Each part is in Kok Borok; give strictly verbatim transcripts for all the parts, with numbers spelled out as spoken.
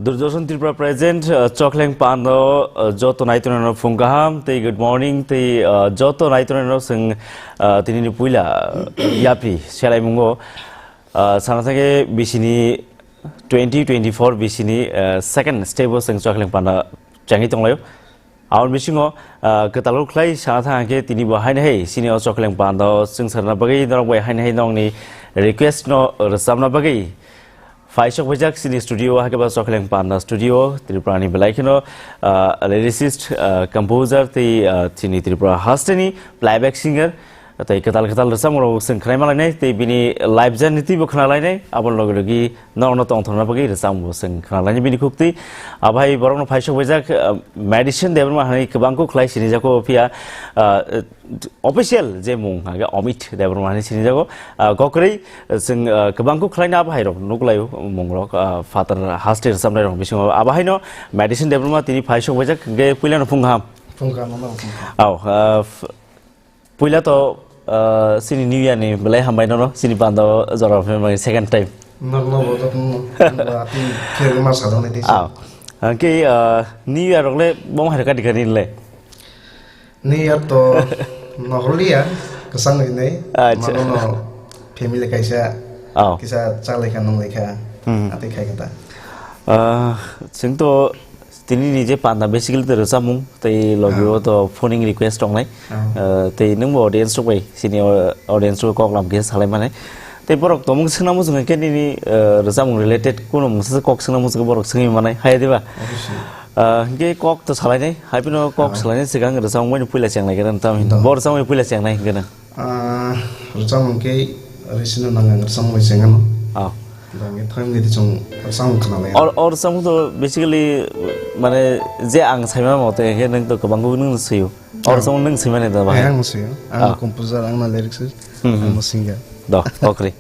Doordarshan Tripura present, uh, Chokleng Pando, uh, joto naitongrokno phung kaham, tei good morning, tei, uh, joto naitongrokno chwng, uh, tinini puila, uh, yapri selaimungo, uh, sana thangkhe bisini twenty twenty-four bisini, uh, second step o chwng Chokleng Panda chengwi tonglaio. Aboni bisingo, ah, kwtal khlai sana thang khe tini bo haino hai chini o Chokleng Panda o chwng sarna bagwi norok bai haino hai nokni request no rwchapna bagwi phaisok paijak chini studio o, hakhe ba Chokleng Panda studio o Tripura ni belai kheno, ah, lyricist, ah, composer tei, ah, chini Tripura hasteni playback singer. Tei kwtal kwtal rwchapmung rok chwng khwnai ma lainai, tei bini live journey twibo khna lainai, aboni loge logi norokno tongthokna bagwi rwchapmung bo chwng khna lainai bini khuk twi. Abo hai borokno phaisok paijak, ah, Medicine Debbarma hinwi kwbang kuk khlai sinijago, phiya, ah, official je mung hage Amit Debbarma hinwi sinijago, ah, kokrwi chwng, ah, kwbang kuk khlaino abo hai rok nuklaio mung rok, ah, phatar haste rwchapnai rok bisingo abo haino Medicine Debbarma tini phaisok paijak, hwnkhe puilano phung kaham. Phung kaham, no, phung kaham. Au, ah, f-, Puila to, ah, chini New Year ni belai hambai nono, chini panda o jora phai mani second time. Norokno bo jotono, ati khe ma sadonai tei. Ah, hwnkhe, ah, New Year rok le bom hai kha di kha nini le? New Year to nohor liya, kwchang ni nei. Acha. Mano no family kaisa, Oh. kisa cha lai kha nung lai kha, Hmm. ati khai kha ta. Ah, chwng to Tini ni je panda basically to rwchapmung tei logi o Ah. to phoning request tongnai. Ah. Ah, tei nwng bo audience rok bai, sini au-, audience rok kok lam khe salai mani. Tei borok tongmung swngna muchung khe nini, ah, rwchapmung related kuno mungsa kok swngna muchung khe borok swngwi manai, hai diba? Obviously. Ah, hwnkhe kok to salainai, hai phano kok Ah. salainai swkang rwchapmung bai puila chengnai khe nang tamo hin. Do. Bo rwchapmung bai puila chengnai hwnkhe nang. Ah, rwchapmung khe Risino Nango rwchapmung bai chengano. Ah. Bangwi thangwi di chwng rwchapmung khna lai. Or, or rwchapmung to basically, mane, je ang saima mote khe nwng to kwbangkuk nwng swio. Or Ah. rwchapmung nwng swimani da bahai? Eh, ang swio. Ang Ah. composer, ang na lyricist, Hmm, hmm. ang singer. Do, kokri.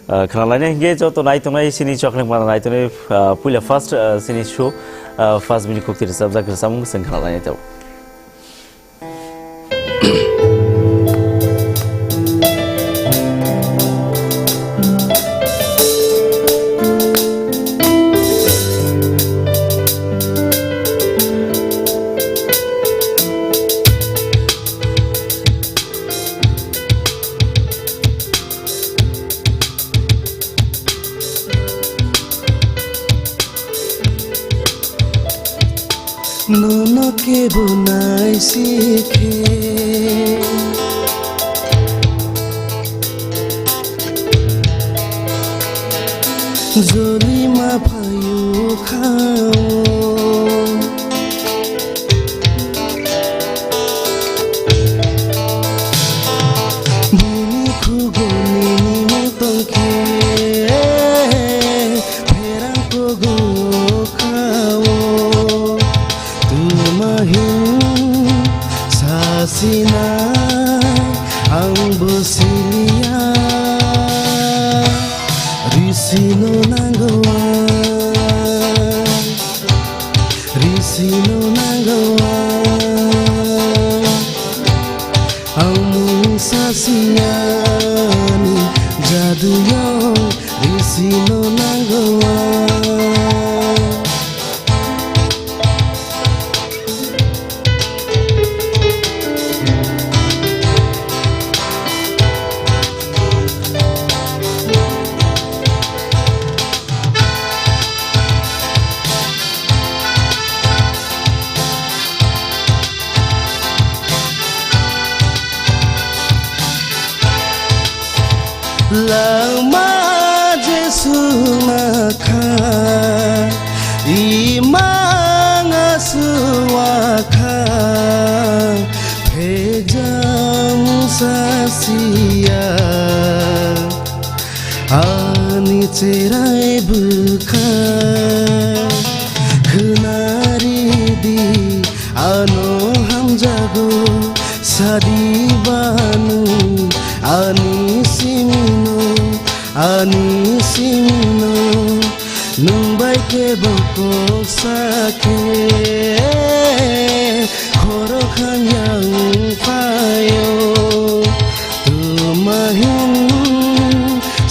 Ah, khna lainai hwnkhe joto nai tongnai sini Chokleng Panda nai tongnai, ah, puila first, ah, sini show, ah, first bini khukti rwchapjak rwchapmung chwng khna lainai tabo. Nono kebo naisikhe, joli ma phaio khao. Bini khuguni nini tongkhe, pherang kogo khao. Tuma hin sasinai ang bo siliya. Risino nango ang, risino nango ang. Ang mung sasiyani jaduyo risino nango ang. Lama Jesu makha, imang aswakha, phejam sasiya, ani cherai bwkha, khwnari di, ano hamjago, sadi banu, ani simino, ani simino, nwng bai kebo kok sakhe, khorok hamya wng phaio, tuma hin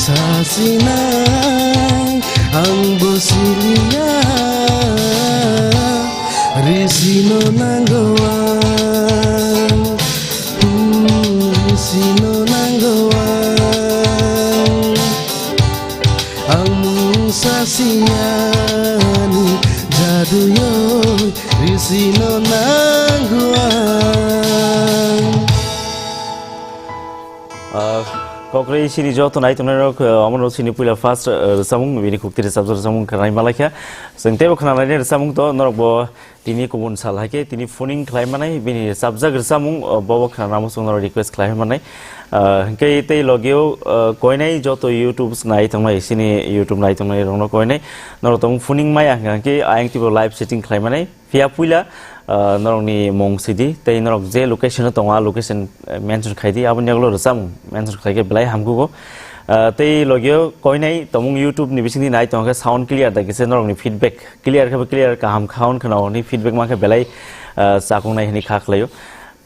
sasinai, ang bo siliya. Sino nango ang, hmm, sino nango ang. Ang mungsa siyani jadu yo, risino nango ang. Ah, kokre sini joto nai tongnai rok, ah, omo no sini puila first, ah, rwchapmung, bini khukti rwchapjak rwchapmung khwnai malaikha. Chwng teibo khwnalainai rwchapmung to, norok bo tini kubun sal hai khe tini phoning khlai manai, bini rwchapjak rwchapmung, ah, bobo khwnanamo chwngno request khlai manai. Ah, hwnkhe tei logio, ah, koinai joto YouTube nai tongnai, sini YouTube nai tongnai rokno koinai. Norok tong phoning mai ang hwnkhe ayang tibo live setting khlai manai. Phiya puila, ah, norokni mung sidi, tei norok je location o tongo, a location, eh, mention khai di, aboni yagulo rwchapmung mention khai khe belai hamkugo. Ah, tei logio koinai tongmung YouTube ni bisingni nai tongkhe sound clear da kisa norokni feedback clear khe clear kaham kha hwn kheno hwnwi feedback mankhe belai, ah, chakung nai hwnwi kha khlaio.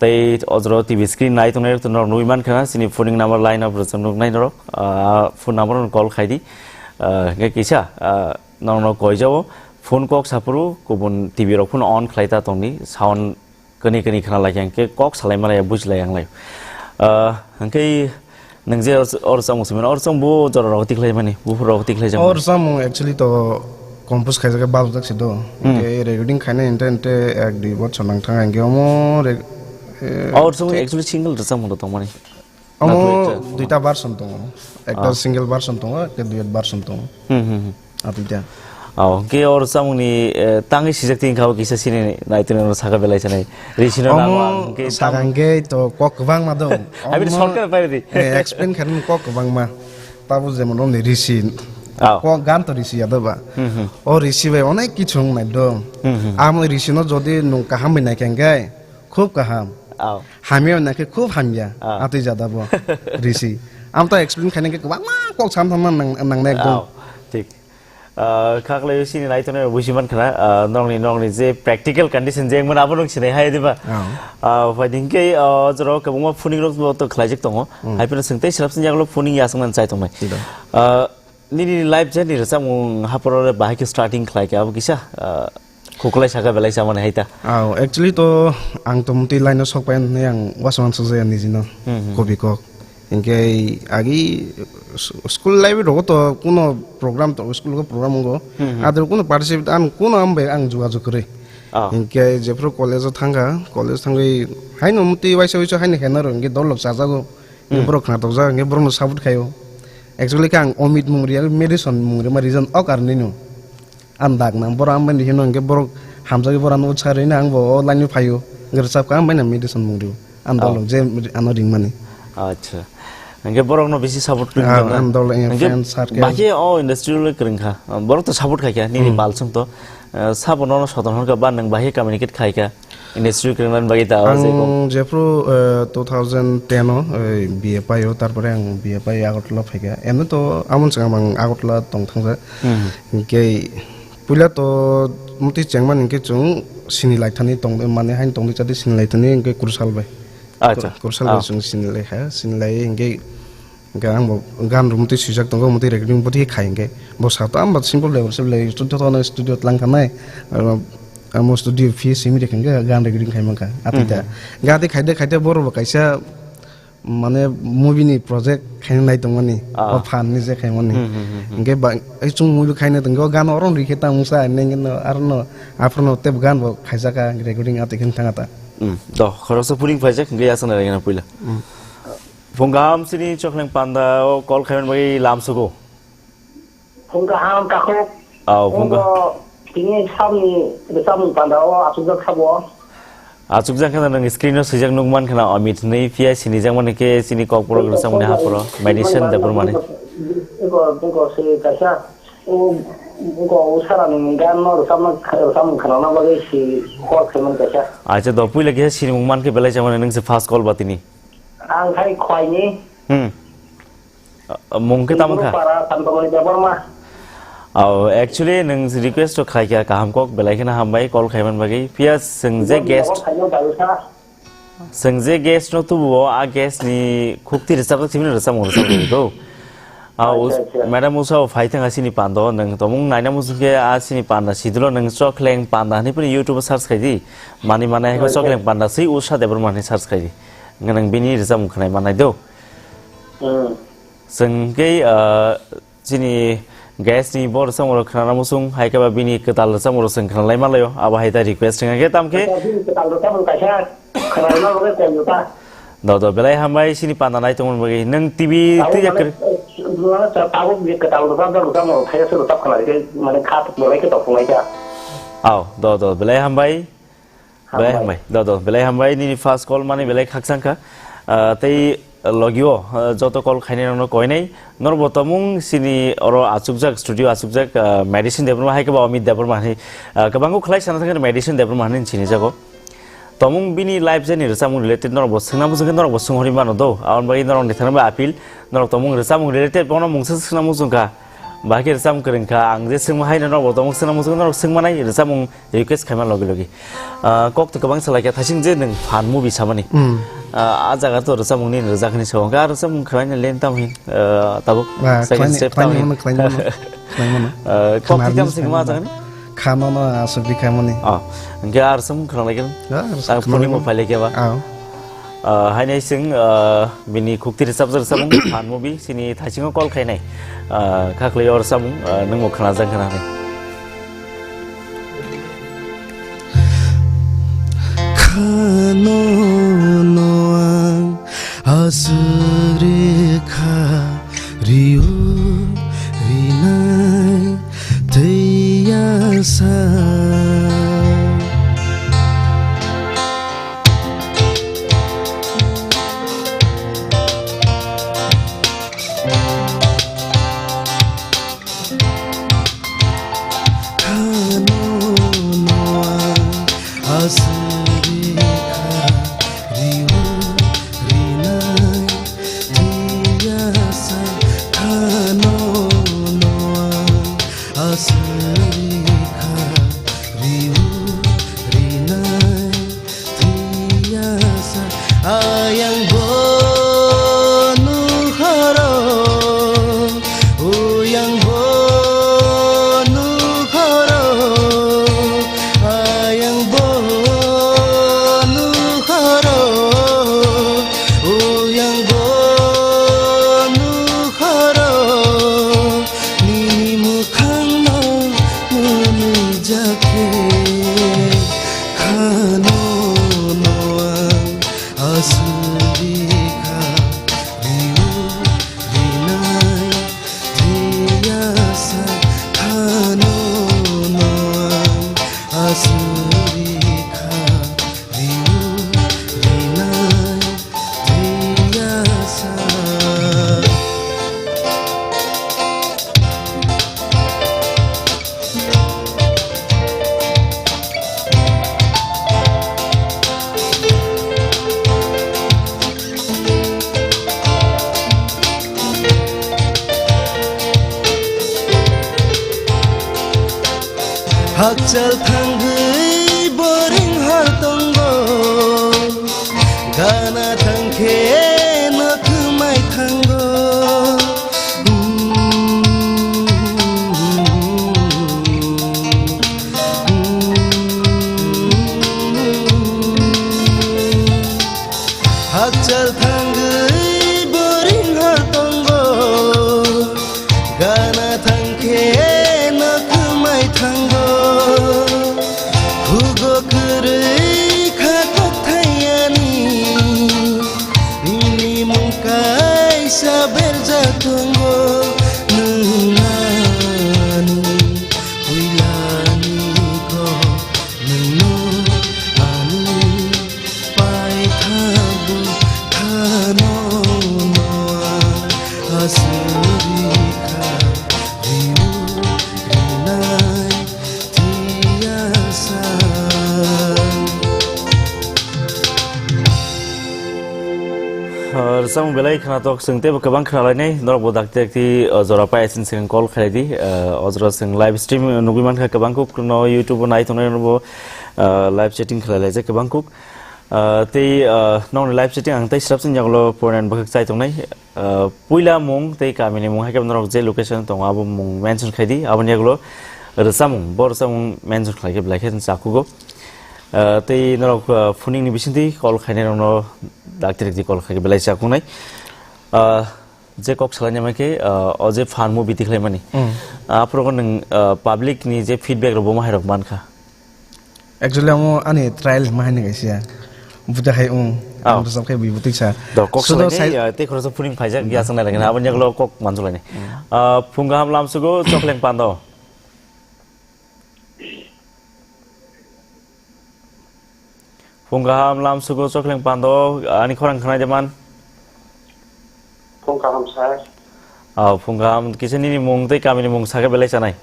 Tei ojoro T V screen nai tongnai rok norok nugwi mankha na, chini phoning number line of rwchapmung nuknai norok, ah, phone number no call khai di. Ah, hwnkhe kisa, ah, norokno koijao. Phone kok saphuru kubun T V rok phano on khlai ta tongdi, sound kani kani khna lai khe kok salai mani buji lai ang lai. Ah, hwnkhe nwng je or, or samung simi or samung bo jora rok tikhlai mani, buphur rok tikhlai jang. Or samung actually to compose khaijak bal jak si do. Hmm. Hwnkhe recording khaina ente ente ek dui bochor nang thang ang omo re-, eh, Or samung actually single rwchapmung tong mani. Omo duita version tongo. Ekta single version tongo, ekta duet version tongo. Hmm, hmm, hmm. Aduita. Oh, hwnkhe or samungni, eh, tangwi sijak tini kha o kisa sini nai tini no saka belai sanai. Risino nango ang hwnkhe sakang khe to kok kwbangma dong. Abi shortcut pai di. Eh, explain khaina kok kwbangma. Tabo jemon omni risi. Oh. Kok gan to risi ya doba. Hmm, hmm. O risi bai onek kichung nai dong. Hmm, hmm. Amo risino jodi nung kaham bai nai khe hwnkhe khub kaham. Oh. Hamya hwnna khe khub hamya. Ah. Atwi jada bo risi. Am to explain khaina khe kwbangma kok sam thamma nang, nangnai ekdom. Ah, thik. Ah, khaklai sini nai tongnai buji man khana, ah, nongni, nongni je practical condition je mano abo nung sinai hai diba? Ah. Ah, phai ding khe, ah, jora kwbangma phoning rok bo to khlaijak tongo. Hmm. Hai phano swng tei selap sin jagalo phoning ya swng nan chai tongnai. Sida. Ah, Nini life journey rwchapmung haphoro bahai khe starting khlai khe abo kisa, ah, khuklai saka belai samani hai ta. Aw, actually to ang to mutwi line o sok pai hwnwi ang uansukha jaya nijino Hmm, hmm. Kobi kok. Hinkhe agi s-, school life rogo to kuno program to school go program go. Hmm, hmm. Adro kuno participate ang kuno ambai ang jogajog kwrwi. Ah. Hinkhe jephru college o thangkha, college thangwi haino mutwi waisa waisa haino khaina rw hinkhe dolok chajago. Hmm. Borok khna tokjak, hwnkhe borokno support khaio. Actually khe ang Omit mung riya, Madison mung rima reason o karon nino. Ang dak nang, borok ang bai hino, hwnkhe borok hamjagwi borok ano utsa rwino, ang bo o line o phaio. Hwnkhe rwchapkha ang bai Madison mung rio. Ang Oh. Dolok je ano ringmani. Acha. Hwnkhe borokno bisi support Ah, ringmani. Ang dolok, eh, Hwnkhe friend circle. Bahai o industry le kwrwngkha. Borok to support khaikha, nini Hmm. Balsong to. Eh, sabo nono soton hwnkha ba nwng bahai communicate khaikha. Industry kwrwngna bagwi ta o je kok. Ang jephru, eh, two thousand ten o, eh, B A paio, tarpore ang B A pai Agartala phaikha. Emni to amon swkang ang Agartala tong thangjak. Hmm. Hinkhe puila to mutwi chengmani hinkhe chwng sini lai thani tong, mane haino tongdi chadi sini lai thani hinkhe Kursal bai. Acha. Kursal bai Ah. Chwng sini lai kha, sini lai hinkhe Hwnkhe ang bo gan rwmwtwi swijak tongo, omo twi recording bo twi khai hwnkhe. Bo sa to ang ba simple level se belai studio to studio tlang kha nai. Aro amo studio fee simi rikha hwnkhe gan recording khai mankha. Atwi ta. Mhm. Gati khaide khaide borok bo kaisa mane movie ni project khaina nai tongmani. Ah. O phan ni je khaimani. Mhm, mhm, mhm. Hwnkhe ba ai chwng movie khaina tongkhe o gan oro rikhe ta mungsa nengno arono aphuru no tei gan bo khaijak recording atwi khe thang ta. Mm. Do khoroksa puring phaijak hwnkhe yasana rengna puila. Mm. Phung kaham sini chokhleng panda o call khaiman bagwi lam sugo. Phung kaham takhuk. Aw, phung ka- Phung tini samni samni panda o achukjak sabo. Achukjak khana nang screen o swijak nukman khana Amit hinwi phiya sinijak mani khe sini kokborok rwchapmani haphoro. Medicine debor mani. Eko, eko se kaisa. O, eko o sara ni gan no rwchapna, rwchapmung khana bagwi si call khaiman kaisa. Acha do puila khe sinimung man khe belai chamani nang se first call ba tini. Ang khai khwaini. Hmm. Ah, mung khe tamo kha? Para Santamani Debbarma. Oh, actually, nwng request to khai kha, kaham kok, belai kheno hambai, call khaiman bagwi. Phiya swng je guest, Debbarma khaino bayusa. Swng je guest no tubuo, a guest ni khukti rwchapjak simi rwchapmung rwchapmung go. Ah, Acha, us-, acha. Madam Usha o phai thang a sini panda o, nwng tomung naina muchung khe a sini panda sidilo nwng Chokleng Panda hinwi phano YouTube o search khai di. Mani mane hai khe Acha. Chokleng Panda swi Usha Debbarma hinwi search khai di. Nwng bini rwchapmung khwnai mannai do. Hmm. Chwng khe, ah, chini guest ni bo rwchapmung rok khwnana muchung hai khe ba bini kwtal rwchapmung rok chwng khwnalai manlai o. Abo hai ta request wngkha khe tam khe. Acha, bini kwtal rwchapmung kaisa. Khwnarwna bagwi call rwkha. Do, do, belai hambai sini panda nai tongmani bagwi. Nwng T V Abo twi mane, yakwrwi. Eh, mane ta-, abo bini kwtal rwchap, rwchap, rwchap, rwchap, khaya se rwchap khwna rikhe, mane kha belai khe tongthok nai kha. Aw, do, do, belai hambai. Belai Hambai. Hambai. Do, do, belai hambai. Nini first call mani belai khakchang kha. Ah, tei logio, ah, joto call khainai rokno koinai. Norok bo tomung sini oro achukjak, studio achukjak, ah, Medicine Debbarma hai khe ba Amit Debbarma hinwi, ah, kwbangkhe khlai sana thangkhe Medicine Debbarma hinwi sinijago. Tomung bini life journey rwchapmung related norok bo swngna muchung khe norok bo swnghorwi mano do. Aboni bagwi norok ni thani bai appeal, norok tomung rwchapmung related bono mungsa swngna muchung kha. Bahai khe rwchapmung kwrwng kha, ang je swngma hai norok bo tomung swngna muchung khe norok swngmanai rwchapmung request khaima logi logi. Ah, kok to kwbang salai kha, thasing je nwng fan movie samani. Hmm. Ah, a jaga to rwchapmung ni rwjak hinwi sa, hwnkhe a rwchapmung khwlaina lengtham hin, ah, tabuk Ba, second khlaini-, step tam khlaini hin. Mano, khlaini mano, khlaini mano. Ah, kok Khwna thikam release singma khlaini a jaga mano. Ni? Khama no aswk di khamani. Ah, hwnkhe a rwchapmung khwlanglaikha. Ah, rwchapmung Ang phone khwlanglaikha. Mo phailai khe ba. Ah. Ah, hainai chwng, ah, bini khukti rwchapjak rwchapmung fan movie sini thaisingo call khainai. Ah, khaklai o rwchapmung, ah, nwngbo khwnajak khwna hinwi. Khano no ang aswk rwkha, riu rinai twiya sa. Khano no ang aswk rwkha, riu rinai twiya sa. Khano no ang aswk rwkha, riu rinai Tiyasa ayang bonu horo, uyang bonu horo, ayang bonu horo, uyang bonu horo. Nini mukhangno nunijak khe khano no ang aswk rwkha, riu rinai tiyasa khano no ang aswk rwkha, riu rinai Hakchal thangwi boring hor tongo, gana thangkhe no thumai thango. Hakchal thangwi boring hor tongo, gana thangkhe no thumai thango. Hugo kwrwi kha kokthai ani, nini mung kaisa berjak tongo. Nwng ani puilani kok, nwngno ani paithago khano no ang aswk rwkha, riu rinai tiyasa. Ah, rwchapmung belai khwnathok, chwng teibo kwbang khwnalainai, norokbo dakti dakti, ah, jora pai asini swkang call khlai di, ah, o jora chwng live stream nugwi mankha, kwbang kuk no YouTube o nai tongnai rokbo, ah, live chatting khlai laijak kwbang kuk. Ah, tei, ah, nokni live chatting ang tei srapsini yagulo porinani bwkhak chai tongnai. Ah, puila mung tei kamini mung hai khe norok je location tongo abo mung mention khai di, aboni yagulo rwchapmung, bo rwchapmung mention khlai khe belai khe chakugo. Ah, tei norok, ah, phoning ni bisingtwi call khainai rokno dakti rikti call khai khe belai chakuknai. Ah, je kok salaina mai khe, ah, o je fan movie tikhlaimani. Hmm. Ah, aphuru nwng, ah, public ni je feedback rok bo ma hai rok mankha. Actually, amo ani trial hima hai ni kaisa. Buta hai ung. Oh. Ang bwsam khai bui butui sa. Do kok sudo salai sai- ya, tei khoroksa phuring phaijak ya sangnai lagi na. Aboni yagulo kok manjulai ni. Hmm. Ah, phung kaham lam sugo chokleng pando. Phung kaham lam sugo chokleng pando, ani khorang khnai de man. Phung kaham sir. Oh, phung kaham kisa nini mung tei kamini mung sakhe belai chanai.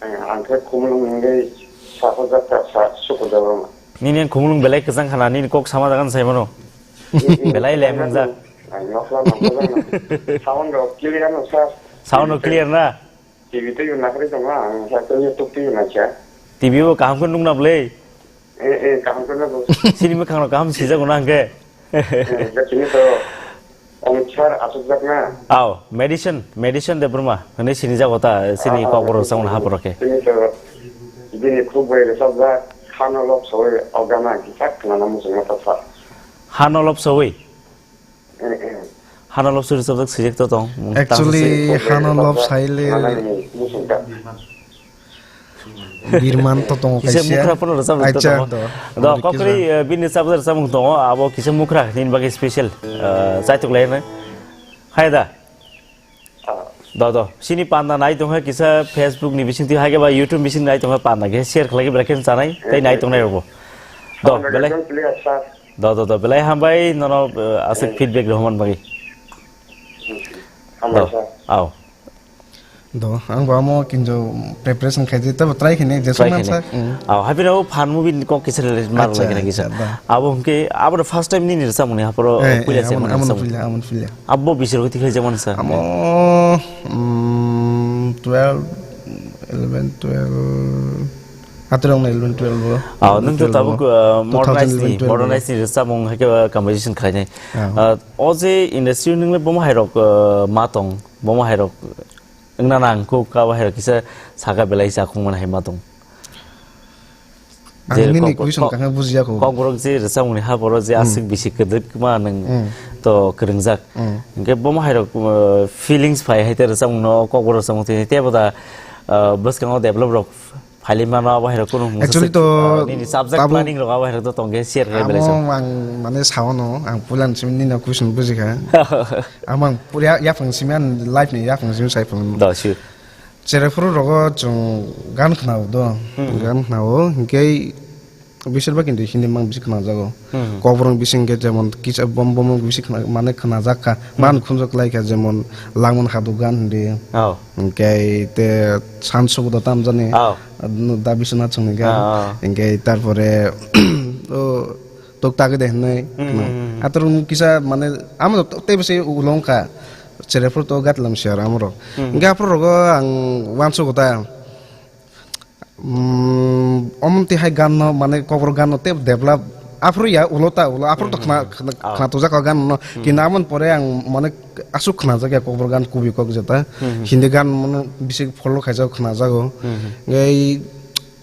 Eh, ang khe Khumulwng hingwi sakhojak kha, sa-, Sukur Debbarma. Nini ang Khumulwng belai kwchang khana, nini kok sama jagan sai mano. Mm, mm. Belai lemung jak. Ang nokla nokla nang. Sound rok clear no, sir? Sound rok clear na? T V twi nakhri tongo, ang sa twi YouTube twi naikha. T V o kaham khe nukna bwlwi? Eh, eh, kaham khe nugo. Sini mwkhang rok kaham sijak uno hwnkhe. Eh, da sini to Omitsar asukjakna. Aw, medicine, medicine Debbarma hwnwi sinijago ta, sini Ah, Kokborok chongno haporok khe. Sini to bini khuk bai rwchapjak, Hano Lok Sawui o gana kisa khwnana muchungma ta sa. Hano Lok Sawui? Eh, eh. Hano Lok Sawui rwchapjak sijak to tong. Actually, Hano Lok Saile Birman to tongo kaisa. Kisa mukra pono rwchap rwchap tongo. Do, kokri, eh, bini rwchap rwchap tongo, abo kisa mukra nini bagwi special, eh, chaitok lai. Hai da? Do, do. Sini panda nai tongkha kisa Facebook ni bising twi hai khe ba YouTube bising nai tongkha panda khe share khlai khe belai khe chanai tei nai tongnai rokbo. Do, belai. Do, do, do. Belai hambai nono, eh, aswk feedback rwman bagwi. Do. Aw. Do, ang bo amo kinjo preparation khaidi, tabo try khaini, je song mansa. Aw, happy now fan movie ni kok kisa le mar lai kena kisa. Abo hwnkhe, abo first time nini rwchapmung ni haporo puila se mani rwchapmung. Abo bisir hoti khai jaman sa. Amo, mm, twelve, eleven, twelve, atrong na eleven, twelve bo. Aw, nung to tabuk, uh, modernized ni, modernized ni rwchapmung hai khe, uh, composition khainai. Uh, o je industry nung le bomo hai rok, uh, ma tong, bomo hai rok wngna nang kuk, abo hai rok kisa saka belai chakhung man hai ma tong. Ang nini question kok-, khe bujiya kho. Kokborok je rwchapmung ni haporo je aswk bisi kwdwkma nwng to kwrwngjak. Hwnkhe bomo hai rok, uh, feelings phai hai te rwchapmung no Kokborok rwchapmung twi tei bo da, uh, bwskango develop rok phaili mano abo hai rok kunu mungsa actually to uh, nini subject tabuk planning rok abo hai rok to tongkhe share khai belai amo ang mane sao no, ang puila ni simi nini question bujikha. Amang puria yaphang simi an life ni yaphang simi sai phang. Da, sure. Cherai phuru rogo chwng gan khna-o do. Hmm. Gan khna-o, hinkhe bisir ba kintu Hindi mang bisi khna jago. Hmm. Kokborok bising khe jemon kisa bom bom bisi khna, mane khna jak kha. Hmm. Man khunjak lai kha jemon Langmon Hadu gan hindi. Oh. Hinkhe te San Suguda tam jani. Oh. Da Biswanath Songni gan. Oh, oh. Hinkhe tarpore o Tok Tagi de hinwi. Hmm, khna. Hmm, hmm. Ator kisa mane amo tei bisi ulong kha. Cherai phuru to gatlam siar amorok. Hmm. Hinkhe aphuru rogo ang uansuk ta. Mm, omonti hai ganno, mane, Kokborok ganno tei develop. Aphuru ya, ulo ta, ulo, aphuru to khna, khna, khna tujak o ganno. Kintu amon pore ang, mane, aswk khna jak ya Kokborok gan kubi kok jeta. Hindi gan, mane, bisi follow khaijak, khna jago. Ei,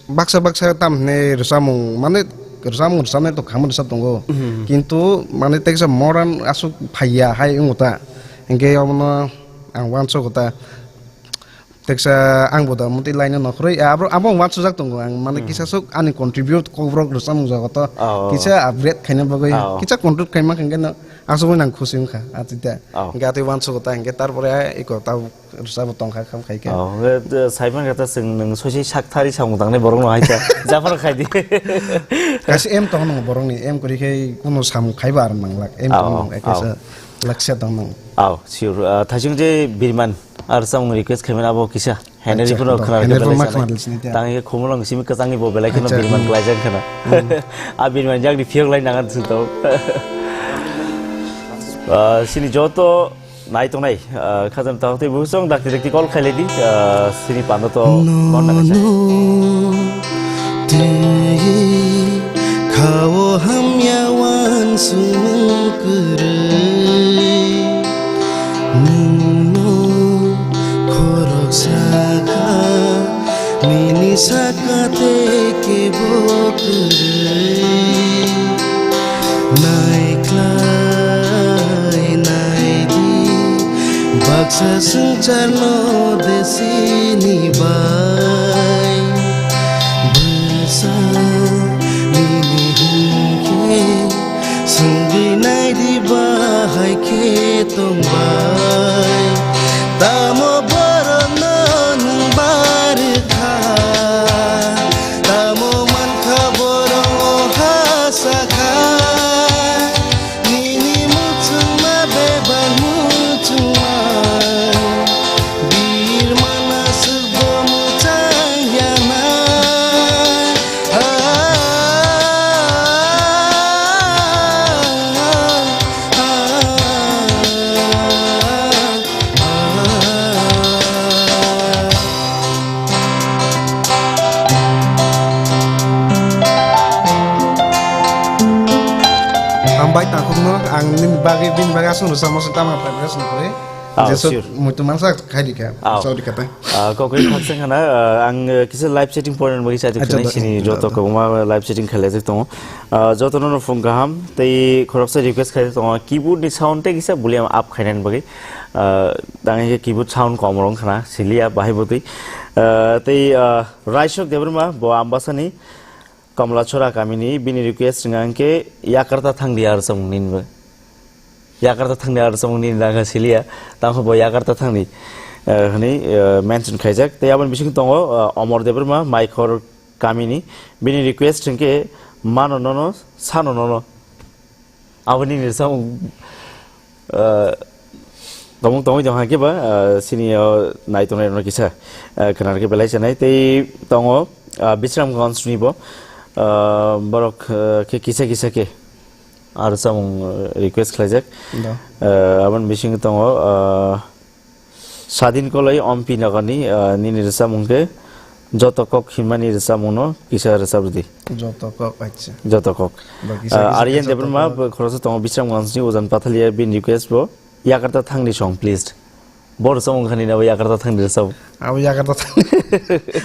baksa, baksa tam hwnwi rwchapmung, mane, rwchapmung, rwchapnai to khamani rwchap tongo. Kintu, mane, teksa modern aswk phaiya hai wngo ta. Hinkhe omono ang uansuk ta. Teksa ang bo da motwi laina nokhroi, abo, abo uansukjak tongo ang, mane kisa sok ani contribute Kokborok rwchapmung jago to, kisa upgrade khaina bagwi, kisa contribute khaima khe no asugwi nang khusi wngkha, atita. Hinkhe atwi uansugo ta, hinkhe tarpore eko ta rwchapbo tongkha, kham khaikhe. Saimang khe ta chwng nwng soisi sak thari samung tangnai borokno hai ta, japhano khaidi. Kaisa aim tong nang borokni, aim kwrwi khe kuno samung khaiba ar manglak, aim tong nang, kaisa laksa tong nang. Aw, sure. Thaising je Birman. Ar samung request khaimani abo kisa. Henry phano khwna rwkhe belai sanai. Tang ye khumulwng simi kwchangni bo belai kheno Birman klaijak khwna. A Birman jakni phiyok lai nangan sutao. Sini joto nai tongnai, khajam tao tei busong dakti dakti call khailai di, sini pando to bonna kaisa. Tei khao hamya wansung kwrwi. Kwrwi naikhlai naidi, baksa swngcharno desini bai. Bwsa nini hinkhe swngwi naidi, bahai khe tongbai. Tamo borokno nwng barwi kha? Tamo mankha borok o ha sakha? Nini muchungma bebak muchungma, birmana swkbo muchang yana. Ah, ah, ah, ah, ah. Hambai takhukno, ang nini bagwi, bini bagwi aswk rwchapma se tamo preparation kwrwi. Ah, jesuk sure. Muitu mansa khai di kha, Ah. Saudi kha tai. Ah, kokri khaksa khana, ah, ang, eh, kisa live chatting point bagwi chatting Acha, khanai da, sini da, joto da. Kwbangma live chatting khailajak tongo. Ah, jotono no phung kaham tei khoroksa request khaijak tongo, keyboard ni sound tei kisa volume up khainani bagwi. Ah, tang khe keyboard sound kom rong khana siliya bahai bwtwi. Ah, tei, ah, Raisok Debbarma bo Ambasani Kamlachora kamini, bini request wngkha hwnkhe Yakarta thangdi ar samung nini bo. Yakarta thangdi ar samung nini dangha siliya, tangkho bo Yakarta thangdi, eh, hwnwi, eh, mention khaijak. Tei aboni bising tongo, eh, Omor Debbarma, Maikhor kamini, bini request hwnkhe mano nono, sano nono. Aboni ni samung, eh, tongmung tongwi tong hakhe ba, eh, sini o nai tongnai rokno kisa, eh, khna rwkhe belai sanai. Tei tongo, eh, Bisramganj ni bo, eh, borok, eh, khe kisa kisa khe ar samung, eh, request khlaijak. Da. Eh, aboni bisingo tongo, eh, Sadin Koloi Ompi Nagani, ah, nini rwchapmung khe Joto Kok hinmani rwchapmungno kisa rwchap rwdi. Joto Kok, acha. Joto Kok. Ba kisa Ah, kisa Aryan joto Debbarma kok. Bo khoroksa tongo Bisramganj ni Ujan Pathalia, bini request bo Yakarta thangdi song please. Bo rwchapmung khani na bo Yakarta thangdi rwchap. Abo Yakarta thang.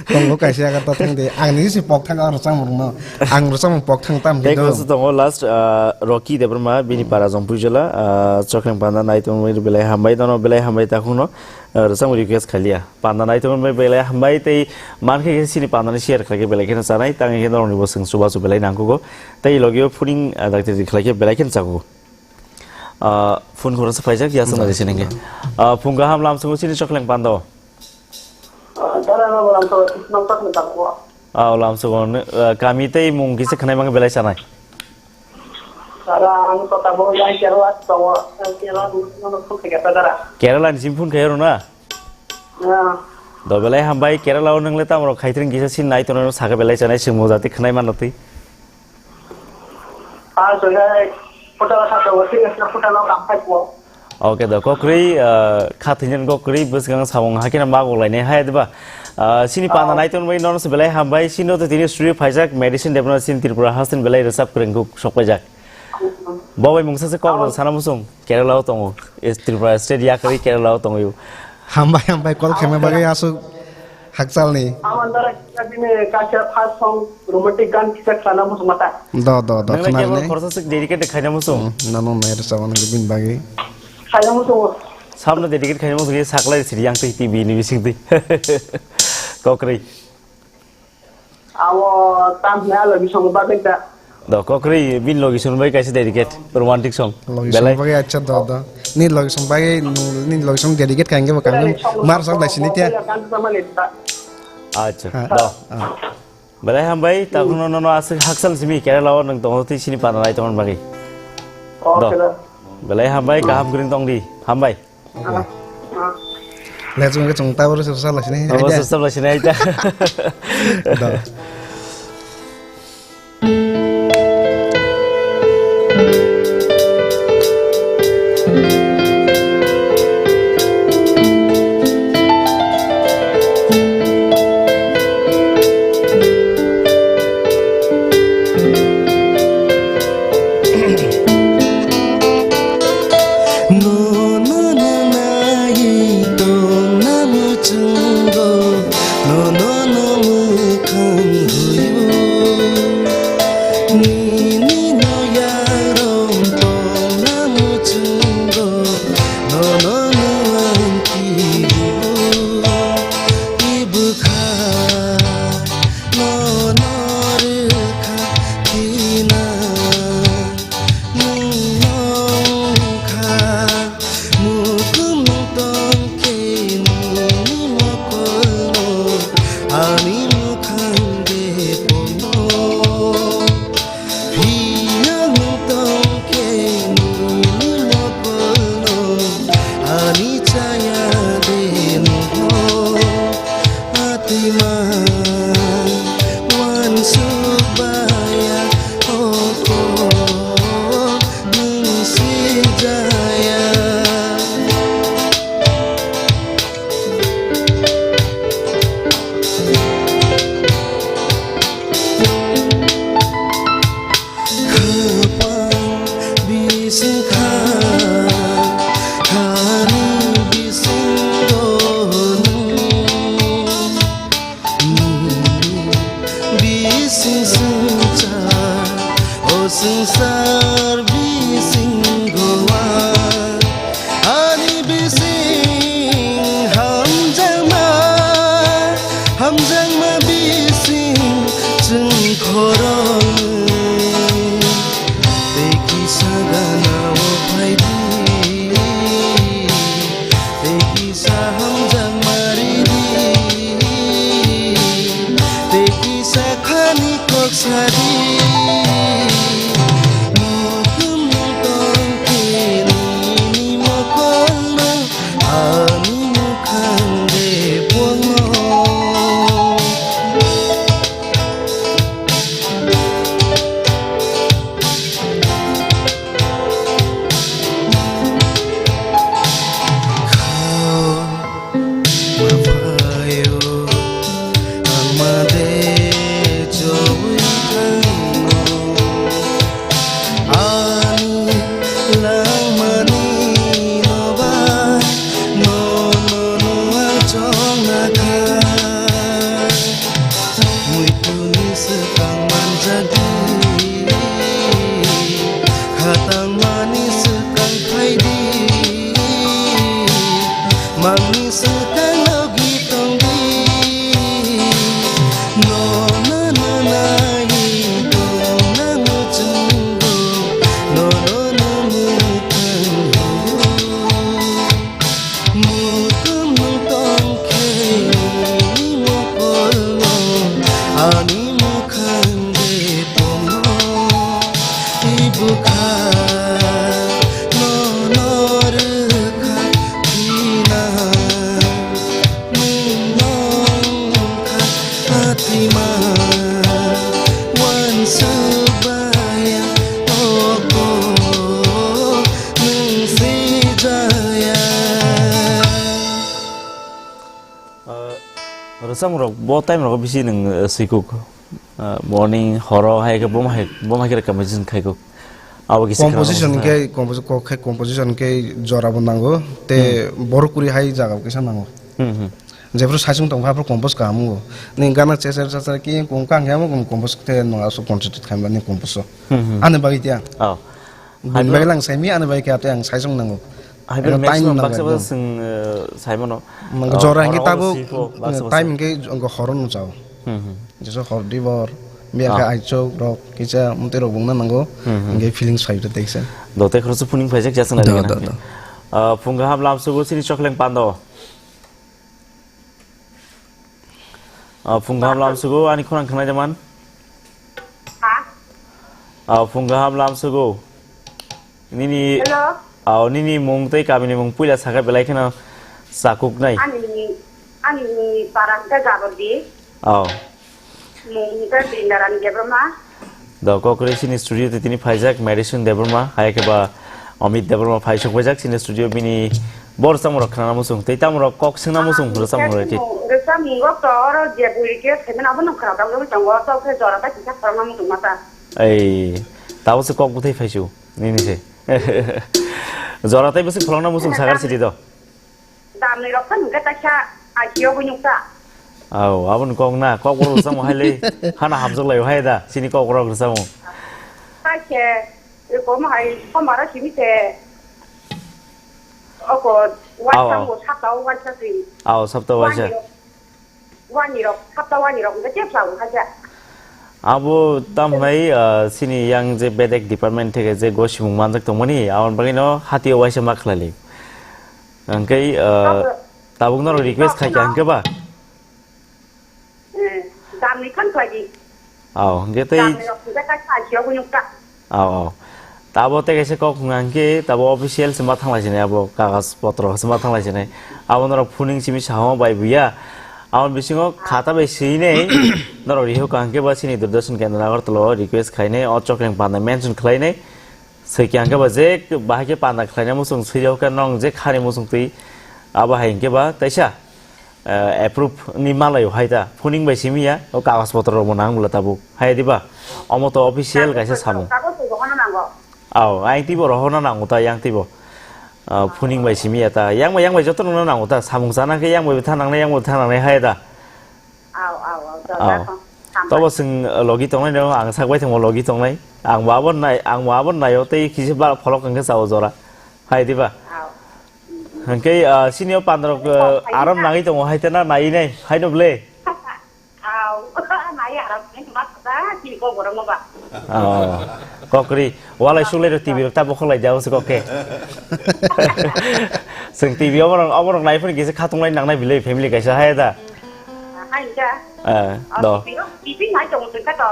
Tongo kaisa Yakarta thangdi. Ang ni si pok thang aro chamung no. Ang rwchapmung pok thang tam Tei khe do. Khoroksa tongo last, ah, Rocky Debbarma, bini para Jompuijala, ah, Chokreng Panda nai tongwi belai hambai dono, belai hambai takhungno, ah, rwchapmung request khailiya. Panda nai tongwi belai hambai tei mankhe khe sini panda ni share khlaikhe belai kheno chanai, tangwi khe norokni bo swng chubachu belai nangkugo. Tei logio phuning, ah, dakti khlaikhe belai kheno chakugo. Ah, phone khoroksa phaijak, ya swngnai risi nangkhe. Ah, phung kaham lam sungo sini Chokleng Pando. Ah, dara na bolam to, nokta ni takwa. Ah, lam sungo, ah, kami tei mung kisa khnai mang belai sanai. Dara, ang to tabo yang Kerala, tawa, Kerala, no, no, phone kaya ta dara. Kerala ni sim phone kaya rona? Ya. Do belai hambai, Kerala o nang le tamro khaitring kisa sin nai tono saka belai sanai sing mo jati khnai mano twi. Ah, so ya, photo la kha to, sing na photo la kam khai ko. Okay, do kokrwi, ah, kha thwinani kokrwi bwswkang samung hakhe na mago lainai hai diba? Ah, sini panda nai ton bai nono se belai hambai, sino to tini studio phaijak medicine development sin Tripura hasin belai resap kwrwng kuk sok paijak. Bo bai mungsa se kok sana musung Kerala o tongo. Is Tripura state ya kari Kerala o tongo. Hambai, hambai, call khaima bagwi aswk hakchalni. Amandara kisa bini kaisa first song romantic gan kisa khana musung mata. Do, do, do, Nang le khna kebo nai. Khorsa sik dedicate khaina musung. Hmm, nano nai rwchapma nang bini bagwi. Khaina musung. Samno dedicate khaina musung ye saklai siri yang twi T V ni bising twi. Kokrwi. Amo tam hna logi song bagwi ta. Do kokrwi bin logi song bai kaisa dedicate romantic song. Logi song Belai. Bagwi acha do do. Ni logi song bagwi, ni logi song dedicate khainge bo kangem mar sak lai sini tia. Acha. Ha. Do. Ah. Belai hambai, takhwno nono aswk hakchal simi Kerala o nwng tongo twi sini panda nai tongmani bagwi. Do. Okay, do. Belai hambai, kaham kwrwng tongdi. Hambai. Ah, ah. Lechung ke chung tabur sir sala sini. Abo sir sala sini aita. Do. Nono no nai tongna muchungo, nono no mukhang Nini noyarong tongna muchungo, nono nuang kiribo, ibukha, nono rwkha, tina, nwng nongkha, mukum tongkhe nini mokolno, ani mukhang de pongo. Phiya nwng tongkhe nini mokolno, ani chaya de nwngno. Atwima wansuk baya, oko nwng sijaya. Khapang bising kha, khani bisingo nwng. Nini bising swngchar, o swngchar bisingo ang. Ani bising hamjakma, hamjakma bising chwng khoroknwi. Tei kisa gana o phaidi, tei kisa hamjakma ridi, tei kisa khani kok sadi. Mukum tongkhe nini mokolno, ani mukhang de pongo. Ani langmani noba, no, no, no, ang chongna kha. Muituni swkang manjakdi, khatangmani swkang phaidi, mangni swkang logi tongdi. No, no, no, nai tongna muchungo, no, no, no, mukhang huyo. Mukum tongkhe nini mokolno, ani mukhang de pongo. Ibukha nono rwkha thina, nwng nongkha atima, wansuk baya oko nwng swijaya. Ah, rwchapmung rok bo time rogo bisi nwng, eh, swikuk. Ah, morning, horo hai khe bo ma hai, bo ma hai khe composition khaikuk. Abo kisa composition khwna khe, compos-, kok khe composition khe jora bo nango. Te hmm, borok kwrwi hai jaga bo kisa nango. Hmm, hmm. Jephru saichung tongkha, aphru compose kaham wngo. Ni gana cheser cheser ki kung kang ya mo compose te nang aso concentrate khaimani compose. Hmm, hmm. Ani bagwi tiya. Oh. Bini bagwi lang saimi, ani bagwi khe ate ang saichung nango. Hai bai. Ano time maximum nango baksa baksa ekdom. Swng, eh, saimano. Mang oh, jora horo hingke horo tabo, siko, baksa baksa. Time hingke horo no chao. Hmm, hmm. Jesu hor dibor, biya khe ah, aichuk rok, kisa mutwi rok bungna nango, hmm, hmm, hingke feelings phai ta teksa. Do te khoroksa phuning phaijak jasung do, nai do, gana. Do. Ah, phung kaham lam sugo sini chokleng pando. Ah, phung kaham lam sugo, ani khorang khnai jaman. Ha? Ah, phung kaham lam sugo. Nini, hello? Ah, nini mung tei kamini mung puila sakha belai kheno sakuk nai. Ani, ani para hwnkhe Jabordi. Ah. Mung hwnkhe Brindarani Debbarma. Do kok rwi sini studio te tini phaijak Medicine Debbarma, hai khe ba Amit Debbarma phai sok phaijak sini studio bini bor samung rok khna muchung tei tamo rok kok singna muchung rwchapmung rok. Rwchapmung rok to oro je bui rikhe thaiman abo nung khna dagwi tongo, to khe jora bai kisa khorokna muchung masa. Ei, tabo se kok bwthai phaisu, nini se. Jora tei bwswk pholongna muchung sakar sidi do. Damni rok phano hwnkhe taksa I C O bo nukha. Au, aboni kok na, kok borok rwchapmung hai le, hana hamjak lai hai da, chini kok borok rwchapmung. Khe, kom hai, sombar simi te. Oko, Aw, waisa aw. Mo sapta o waisa simi. Aw, sapta o waisa. Wani rok, wani rok, sapta wani rok, hingke tep sa wngkha khe. Abo tam hwnai, ah, sini yang je bedek department theke je gosimung manjak tongmani, aboni bagwi no hati o waisa ma khlai li. Hingke, ah, Abo, tabuk no request khai kha hingke ba? Eh, damni khan khlai di. Aw, hingke tei damni rok hingke kai sa jiyo bunyuk ta. Aw, aw. Tabo tei kaisa kok hwnka hingke tabo official se ma thanglai sinai abo kagas potro se ma thanglai sinai. Abo norok phuning simi saho bai buya. Abo bisingo khata bai swi nei norok riho ka hingke ba sini Doordarshan Kendra Agartala o request khai nei o chokreng panda mention khlai nei. Swi khe hingke ba je bahai khe panda khlai nai muchung swi rok khe nong je khani muchung twi abo hai hingke ba teisa. Eh, approve ni malai hai ta phuning bai simi ya o kagas potro rok bo nang bwla tabuk hai diba omo to official kaisa samung. Kago se bohano nango. Aw, ayang tibo rohorna nango ta yang tibo. Ah, phuning bai simi ya ta yang bai yang bai joto nungna nango ta samung sana khe yang bai thanang nai yang bai thanang nai hai ta. Aw, aw, aw, to Aw. Tobo sing, eh, logi tongnai no ang sak bai thangmo logi tongnai ang bo abo nai ang bo abo nai o tei kisi ba pholok ang khe sao jora hai diba. Aw. Hingke, ah, sini o pandrok, ah, aram nangwi tongo, hai tena nai nai, hai no ble. Au, nai aram ni ma ta, sini ko borok no ba. Oh, kokri, walai sulai ro T V rok ta bokhok lai jago se kokke. Sing T V oborok, oborok nai phone kisa khatung lai nangnai bile family kaisa hai da. Hai da. Eh, do. T V nai tongo twi ka to.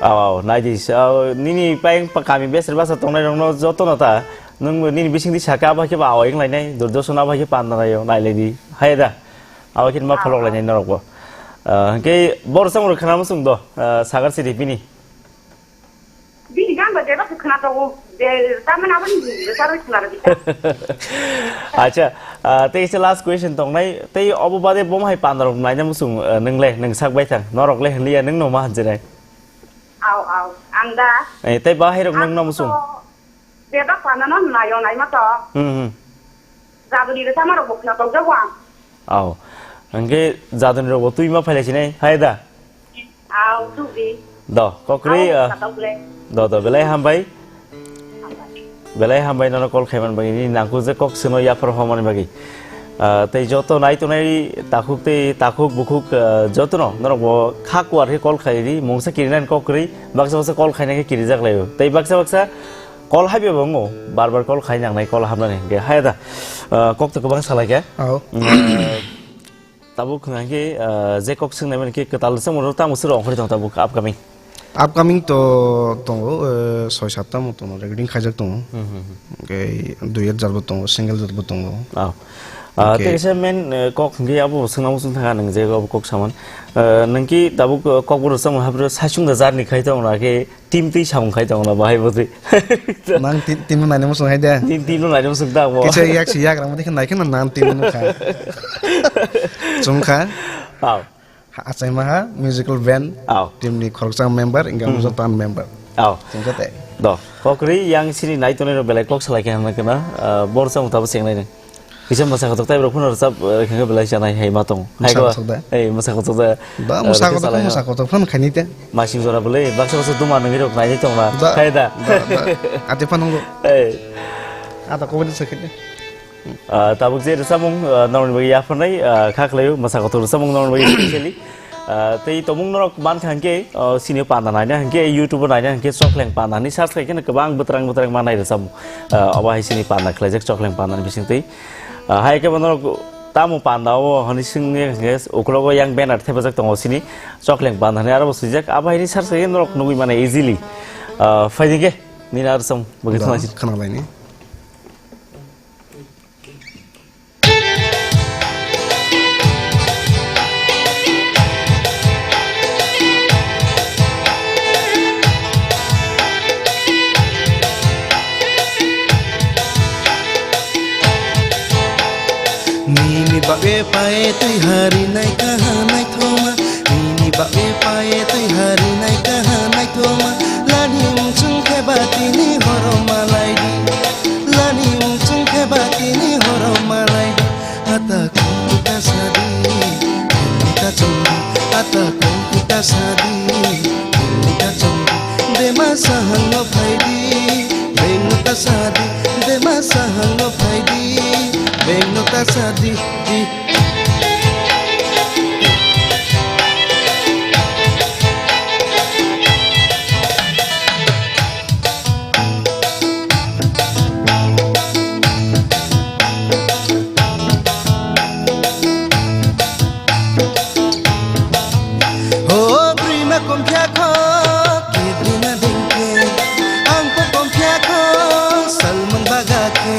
Au, au, nai di, au, nini payeng pa kami besar basa tongnai rok no joto no ta. Nwng nini bising di saka abo khe ba awai wng lainai, Doordarshan abo khe panda naio, nai lai di. Hai da. Abo khe ma pholok lainai norok bo. Ah, hwnkhe bor samung rok khna muchung do, ah, sagar siri bini. Bini gan ba jeba khna to, je taman abo ni jesa roi khna roi. Acha, ah, tei se last question tongnai, tei obo bade bom hai panda rok naina muchung, ah, nwng le, nwng sak bai thang, norok le hwnliya nwng no ma hanjinai. Au, au, ang da. Eh, tei ba hai rok nwng no muchung. Bebak panano nayo naima to. Hmm, hmm. Jaduni rwchapmarok bo khna tokjago ang. Au. Hwnkhe jaduni rokbo twi ma phailai sinai, hai da? Au, tubi. Do, kokri, Au, ah, kha tokle. Do, do, belai hambai. Hambai. Belai hambai nono call khaiman bagwi, nini nangkuk je kok swngno yaphar homani bagwi. Ah, tei joto nai tongnai takhuk tei takhuk bukhuk, ah, jotono norokbo kha kuar khe call khaidi, mungsa kirinani kok kwrwi, baksa baksa call khainai khe kirijak laio. Tei baksa baksa call haibe bo wngo, bar bar call khai nangnai, call hapnani hwnkhe haya da, ah, kok to kwbang salai khe. Au. Mm, tabuk hwnkhe, ah, je kok swngnaimani khe kwtal swngmano tamo swrwng ongkhorwi tong tabuk upcoming. Upcoming to tongo, eh, soi satta mo tongo, recording khaijak tongo. Hmm, hmm, hmm. Hwnkhe duet jat bo tongo, single jat bo tongo. Ah. Ah, hwnkhe tei kaisa main, eh, kok hwnkhe abo bo swngna muchung thangkha nwng je abo kok saman. Eh, nwng ki tabuk, eh, kokborok chamung hapro saichung da jarni khai tongna khe team twi samung khai tongna bahai bo twi. Nang team, team no naina muchung hai de. Team, team no naina muchung ta bo. Kisa yak si yak rang mati khe nai khe nang team no kha. Chung kha. Au. Ha, achaima ha, musical band, Au. Team ni khoroksa member, hingke Hmm. Amsa tan member. Au. Chingsa te. Do. Kokri yang sini nai tonwi rok belai kok salai khe hamna kena, ah, bor samung tabo chengnai nang. Kisa masa kotok tai rok phano rwchap, eh, khe belai chanai hai ma tong. Hai Masa ko. Kotok da? Eh, masa kotok da. Ba, eh, masa rwchap kotok, salai masa ha. Kotok phano khaini te. Masing jora belai, baksa baksa duma nangwi rok nai tong na. Da. Hai da. Da, da. Ate phano ngo. Eh. Ata ko bani sakhe. Ah, tabuk je rwchapmung, ah, norokni bagwi yapharnai, ah, kha khlaio, mwsa kotor rwchapmung norokni bagwi specially. Ah, tei tongmung norok mankha hwnkhe, ah, sini panda naina hwnkhe, YouTube o naina hwnkhe, Chokleng Panda hinwi search khai kheno kwbang bwtrang bwtrang mannai rwchapmung. Ah, obo hai sini panda khlaijak, Chokleng Panda ni bisingtwi. Ah, hai khe bo norok tamo panda o hwnwi swngya hwnkhe, uklogo yang banner thepajak tongo sini, Chokleng Panda hinwi aro bo swijak. Abo hai hinwi search khai khe norok nugwi mano easily. Ah, phaidi khe nini aro rwchapmung bagwi Da, thanglaisini. Khwnalaini. Nini bagwi paitwi harinai kaha naithoma. Nini bagwi paitwi harinai kaha naithoma. Lani wngchung khe ba tini horo malai di. Lani wngchung khe ba tini horo malai di. Ata kong kita sadi, kong kita chong di. Ata kong kita sadi, kong kita chong di. Bema Sahang no phaidi, beng no ta sadi, dema sahang no phaidi, beng no ta sadi, di. Ho brima kompya kho, kedina dengke, ang ko kompya kho, Salman baga khe,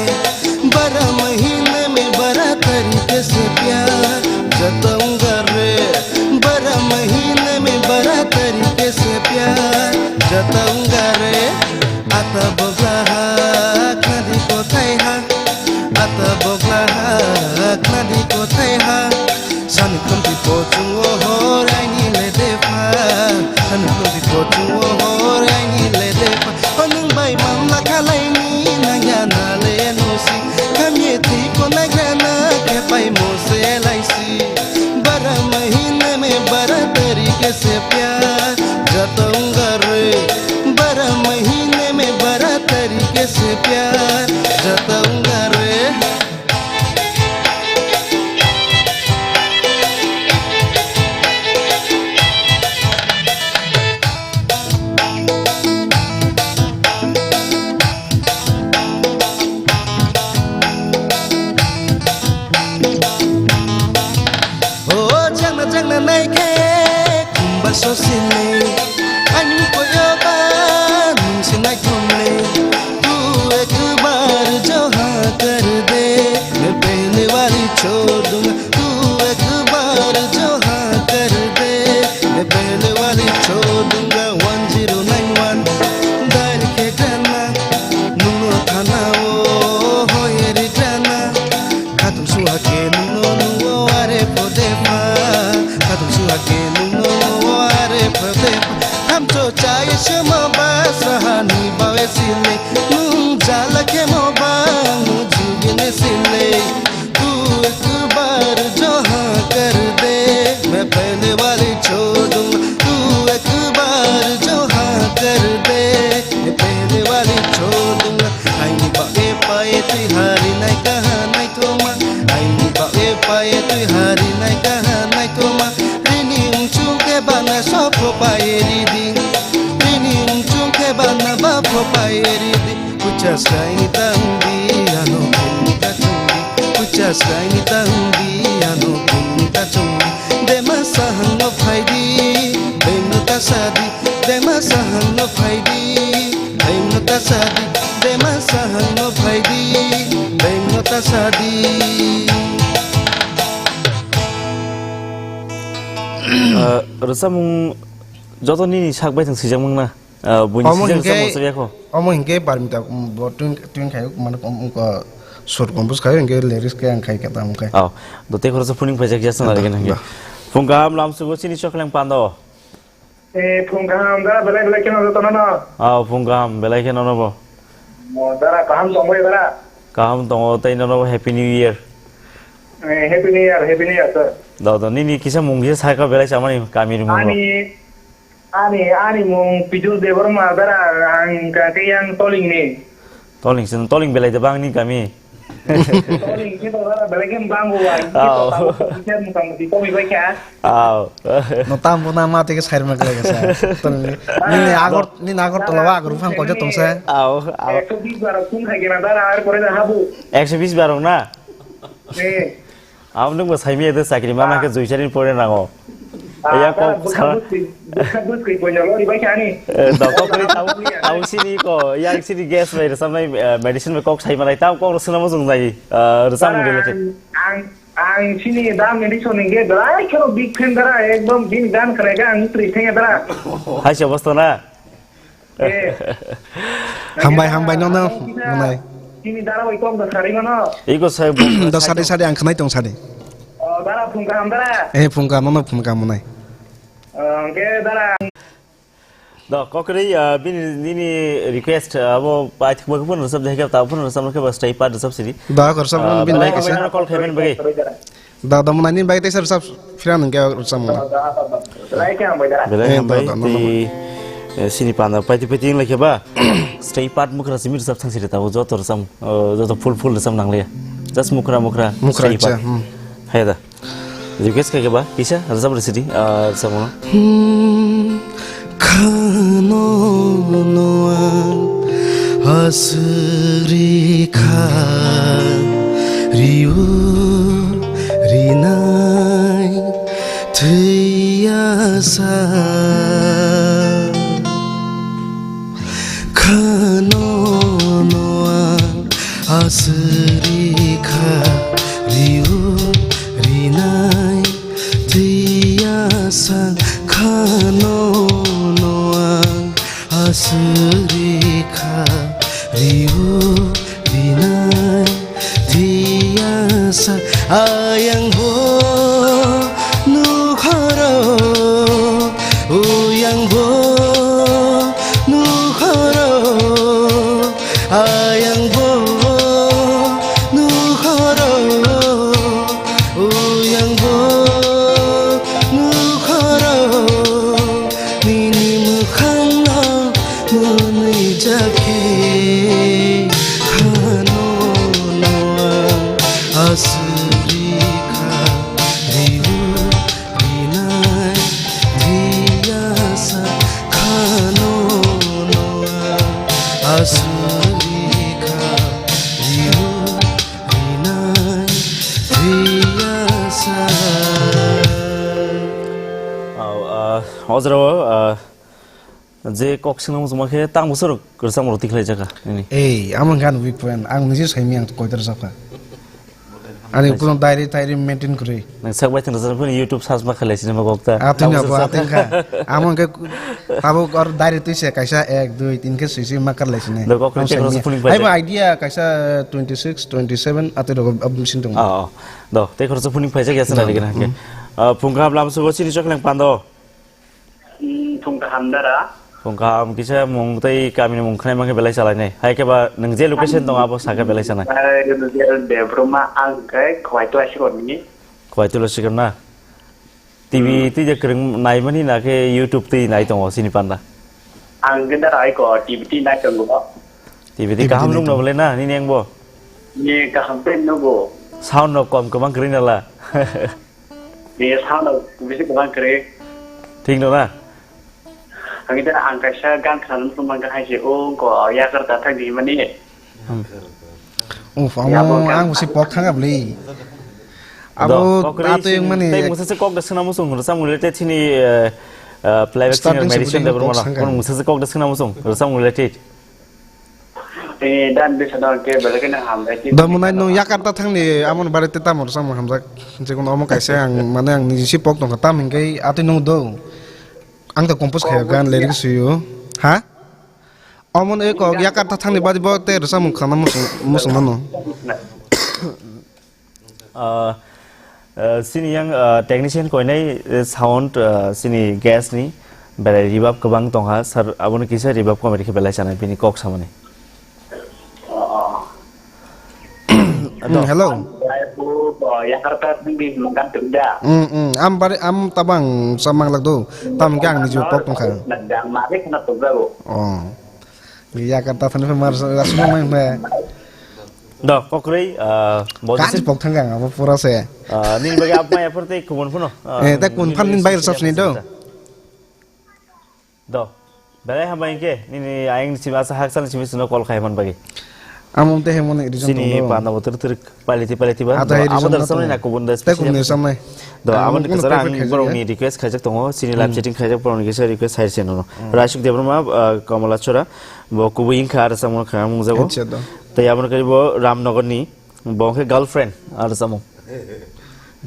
bara mahine mein bara tarike se pyar, jata hunga re, bara mahine mein bara tarike se pyar, jata hunga re. Ata bogla ha, khadi kothai ha. Ata bogla ha, khadi kothai ha. Sani khumpi pochung o hor aini le defa. Sani khumpi pochung o hor aini le defa. O nwng bai mamla khalai ni nangya na le nosi. Khamye thwi ko nagra na khe pai mo se laisi. Bara mahine mein bara tarike se pyar jata hunga re. Bara mahine mein bara tarike se pyar jata hunga re. O changna changna nai khe khumba sosile, ani koyo ba nung se nai thumle. Tu ek bar jo ha kar de, main pehle wali chhod dunga. Tu ek bar jo ha kar de, main pehle wali chhod dunga. One zero nine one, dar khe gana, nung no thana o hoye ri gana. Khatung suha khe nung no nuo are pho de pha. Khatung suha khe nung no nuo are pho de pha. Thamcho chai se mo ba saha ni ba we sile. Nung jala khe mo ba ngu jugi ne sile. Tu ek bar jo ha kar de, main pehle wali chhod dunga. Tu ek bar jo ha kar de, main pehle wali chhod dunga. Aini ba e pa e twi hari nai kaha nai thoma. Aini ba e pa e twi hari nai kaha nai thoma. Rini umchung khe bana sopho pa e ridi. Rini umchung khe bana bapho pa e ridi. Pucha srai ni tangdi ano kuni ta chungdi. Pucha srai ni tangdi ano kuni ta chungdi. Dema sahang no phaidi, beng no ta sadi. Dema sahang no phaidi, beng no ta sadi. Dema sahang no phaidi, beng no ta sadi. Ah, rwchapmung joto nini sak bai thang swijak mang na? Ah, buini Omo swijak hinkhe, rwchapmung rwchapya kho. Omo hinkhe Parmita, um, bo tun, tun khai, mane, um, um, ko, sur compose khai, hinkhe lyrics khe ang khai khe tamo khai. Aw, do te khoroksa phuning phaijak ya sana Da, regen hinkhe. Da. Phung kaham lam sugo chini chokhleng pando. Eh, phung kaham da, belai belai kheno jotono no. Aw, phung kaham belai kheno no bo. Mo dara kaham tongbai dara. Kaham tongo tei nono Happy New Year. Eh, Happy New Year, Happy New Year, sir. Da, da, nini kisa mung kisa sakha belai chamani kami ni mung. Ani, ani, ani mung Pijul Debbarma dara, ang ka, ke yang Toling ni. Toling sin, Toling belai de bang ni kami. Toling ke dara belai ke bang wa. Aw. Kita tahu, kita mung kamu di komi baik ya. Aw. No tam bo na ma teke sair ma kle sa. Ton ni, ni ni agor, ni nagor tola wa agor phang ko jotong sa. Aw, aw. Ekso bis barok phung khai kena dara ar pore na habu. Ekso bis barok na? Eh. Am nung bo saimi ede chakri ma ma ke juisari pore nango. Ah, ya kok sa. Bus kai bonya lo ribai kani. Eh, doktor kori tau, tau sini ko, yang sini gas bai rasa mai, eh, medicine bai kok sai malai tau kok rasa nama jung jai, eh, rasa mu related. Ang Ang chini da medicine ni ge belai kheno big fan dara, ekdom bini gan khwnaikhe ang mistri thengya dara. Hai se obosta na? Eh. Hambai, hambai, no, no, Ang kisa munai. Chini dara bai kok da sari mano. Iko sai bo. Da sari, sari ang khnai tong sari. O, dara phung kaham dara. Eh, phung kaham, no, no, phung kaham munai. O, hwnkhe dara. Da, kokri, ah, bini, nini request, ah, abo paithak bagwi phone rwchap de, hekap ta phone rwchap khe ba stay part rwchap sidi. Da, korsam Ah, bini belai bai hambai kaisa. Nang call khaiben bagwi. Da, da, mwnai nini bai teisa rwchap phira nang khe rwchap mwnai. Belai Eh, hambai da, da. Da, da, no, no. Tei Eh, sini panda paiti paiti wng lai khe ba. Stay part mukra simi rwchap thang siri tabo joto rwcham, eh, joto full full rwcham nang liya. Just mukra mukra Mukra stay acha, part. Hmm. Hai da. Request kha khe ba kisa rwchap rwsidi, ah, rwchap mo. Hmm, khano noa asri kha riu rinai thwiya sa. Khano noa asri kha riu rinai thwiya sa. Khano noa asri kha riu rinai thwiya sa. Ayang bo nukhoro, uyang bo nukhoro, ayang bo nukhoro, uyang bo nukhoro, nini mwkhangno mwnwi jakhe khano noa asri kha riu rinai thwiya sa. Khano noa asri kha riu rinai thwiya sa. Au, ah, ojrao, ah, je kok singna muchungma khe tang bwswk rwchapmung rok tikhlai jaka nini? Ei, amo wngkha ani weak point. Ang niji saimanya ang koita rwchapkha. Ani kuno diary tairy maintain kwrwi. Nang sak bai thang rwchapmung phano YouTube search ma khlai sinima kok ta. Ah, tini Tang abo, bwswk ah, tini kha. Amo hwnkhe tabuk or diary twi se kaisa ek, dui, tin khe swi swi ma kar lai sini. Do kok Ang khe saimanya. Khoroksa phuning Ai paijak. Ba idea kaisa twenty six, twenty seven atwi rogo aboni sini tongo. Ah, oh. Do, tei khoroksa phuning paijak ya sana Dam. Digi na khe. Hmm. Ah, phung kaham lam subo sini choklang pando. Hmm, phung kaham dara. Phung kaham kisa mung tei kamini mung khnai ma khe belai salai nai. Hai khe ba nang je location tong abo sa khe belai sanai. Ai, Rudial Debroma ang khe Khwaito Asikor ni. Khwaito Asikor na? T V Hmm. twi je kwrwng naimani na khe YouTube twi nai tongo sini panda? Ang khe dara ai ko T V twi nai tongo. T V twi T V kaham twi nung nai no tongo. Bole na nini ang bo? Ni kaham tei nugo. Sound no kom kwbang kwrwi nala. Ni sound no bisi kwbang kwrwi. Thik no na? Ang khe dara ang kaisa gan khna nung mangkha hai se o ko yakar ta thang di mani. Hmm. Uf, Ya, amo bo ang kan- si pok thang abli. Do, Abo kok rei atwi sini, mani tei mungsa se kok da sina musung, rwchapmung related sini, eh, eh, playback singer Starting Medicine sini Debbarma kok sangkha. Kono mungsa se kok da sina musung, rwchapmung related. Eh, dan bisa dong ke, bela kena hambai ti. Da munai no yakar ta thangni, amon bare te tamor samung hamjak. Jekun omo kaisa ang, mane ang niji si pok tongkha, tam hinkai atwi nung do. Ang ta compose khaya gan lyrics suyo. Ha? Omon e kok yakar ta thangni badi bo te rwchapmung khana musung, musung nano. Ah, ah, sini yang, ah, technician koinai, eh, sound, ah, sini gas ni berai reverb kwbang tongha, sir, aboni kisa reverb komai rikhe belai sanai bini kok samani. Oh. Ato. Hmm, hello. Yakarta singdi mangkan tunda. Hmm, hmm. Am bari, am tabang samang lagdo. Tam kang ni ju pok tongkha. Nang mari kana tunda go. Oh. Yakarta thani phe mar rasmo mang phe. Do, kokrwi, ah, bo Kachi jese pok thang kang abo pura se. Ah, nini bagi apa ya perte kubun phuno. Ah, Eh, ta kun nini phan bagi nin bai sisi sap sini apa do. Sisa. Do. Belai hambai hwnkhe, nini ayang ni simi asa haksa ni simi sino call khai man bagi. Amo te hemon reason Sini tong do. Panda bo twrwk twrwk paliti paliti ba. Ata Do, hai amo reason dar na samni tong. Na kubun da Te special kubun episode. Samnai. Do, ah, amo ni kubun kwchara perfect ang khaijak borok ya. Ni request khaijak tongo, sini live Hmm. Chatting khaijak borok ni kisa request hai se nono. Hmm. Rashik Debbarma, ah, Kamala Chora, bo kubui wngkha ar samung kha mung jago. Acha do. Tei amo ni kaibo Ramnagar ni, bo hwnkhe girlfriend ar samung.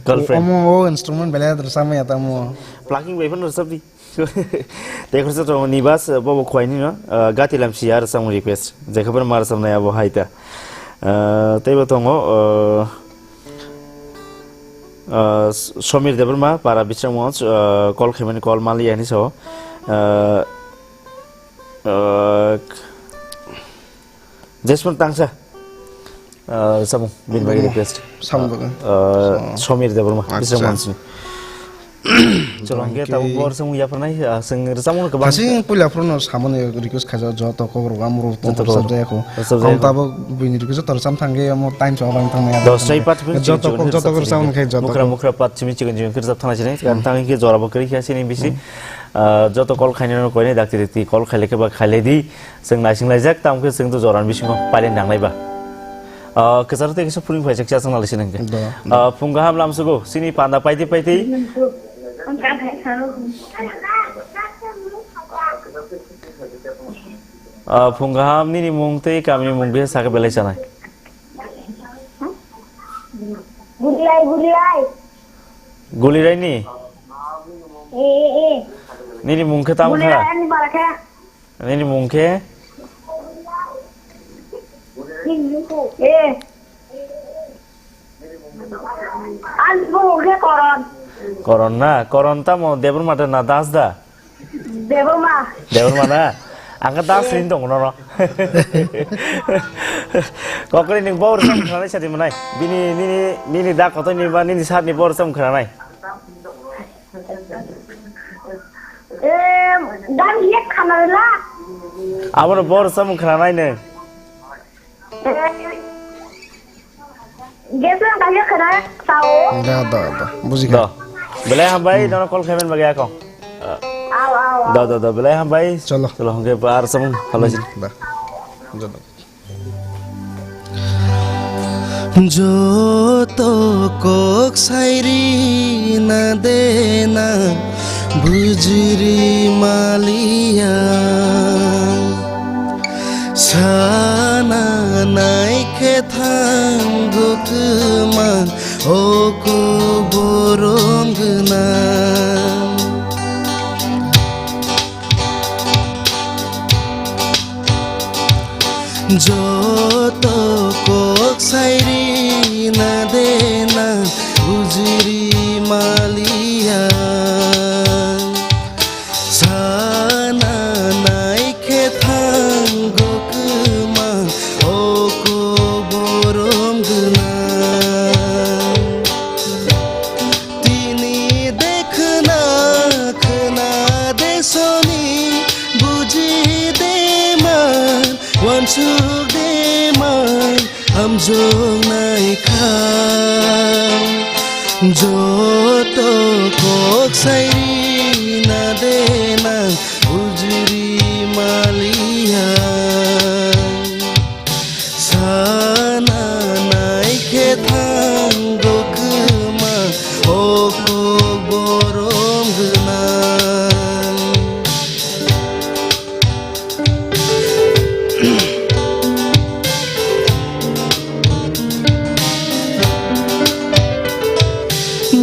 Girlfriend. Omo o instrument belai rwchapmaya tamo. Plucking bai phano rwchapdi. Tei khoroksa tongo Nibas, bobo Khwaini no, ah, Gati Lamsi ya rwchapmung request. Jekhabar ma rwchapnai abo hai ta. Ah, teibo tongo, ah, ah, Somir Debbarma, Para Bisramganj, ah, call khaimani call mali yani so. Ah, ah, Jesmond Tangsa. Ah, samung, bini bagi request. Samung bagi. Ah, Somir Debbarma, Acha. Bisramganj ni. Chwla hwnkhe tabuk bo rwchapmung yapharnai, ah, chwng rwchapmung kwbang. Hasing puila phuru no samani request khaijak, joto kok rok amrok tong Joto kok rwchap jaya kho. Rwchap jaya kho. Tabuk buini request joto rwchap thangkhe omo time chwla bang thangmaya. Dos tai pat phuru joto chikon kok, joto kok rwchapmung khe joto mukra kok. Mukra pat chimi chikon chikon khe rwchap thangna sinai. Hmm. Tang hwnkhe jora bo kwrwi kha chini bisi. Hmm. Ah, joto call khainai rok koinai dakti dakti call khailai khe ba khailai di. Chwng naising laijak, tamo khe chwng to jorani bisingo pailai nangnai ba. Ah, kwcharo tei kisa phwrwng phaijak cha chwng nalai sinai hwnkhe. Da, da. Ah, phung kaham lamsugo, chini panda paidi paidi. Ah, phung kaham nini mung tei kamini mung khe sakhe belai chanai. Gulilai, gulilai. Gulirai ni? Eh, eh, eh. Nini mung khe tamo kha? Gulilai ani bara khe. Nini mung khe? Eh. Ani mung khe Koron. Koron na? Koron tamo Debbarma da na Das da? Debbarma. Debbarma na? Ang khe Das rin tongo nono. Kokri ning bo rwchapmung khwnanai sadi manai. Bini, nini, nini da kotor ni ba nini sar ni bo rwchapmung khwnanai. Em, dan hiya khana la. Abono bo rwchapmung khwnanai nw. Em, ges lang dan hiya khana sao. Da, da, da. Buji kha. Do. Belai hambai, hmm, nono call khaiman bagwi ako. Ao, ao, ao. Do, do, do. Belai hambai. Cholo. Cholo, hwnkhe bar samung. Halo jin. Da. Cholo. Joto kok sairi na de na bujiri maliya. Sana nai khe thango kwmang o kuburum gwnang. Joto kok sairi na de na bujiri maliya. Sana nai khe thango kwmang o kuburum gwnang. Tini dekhna khna desoni buji de man, wansuk de man, hamjok nai kha. Joto kok sairi na de nang bujiri maliya. Sana nai khe thango kwmang o kok borom gwnang.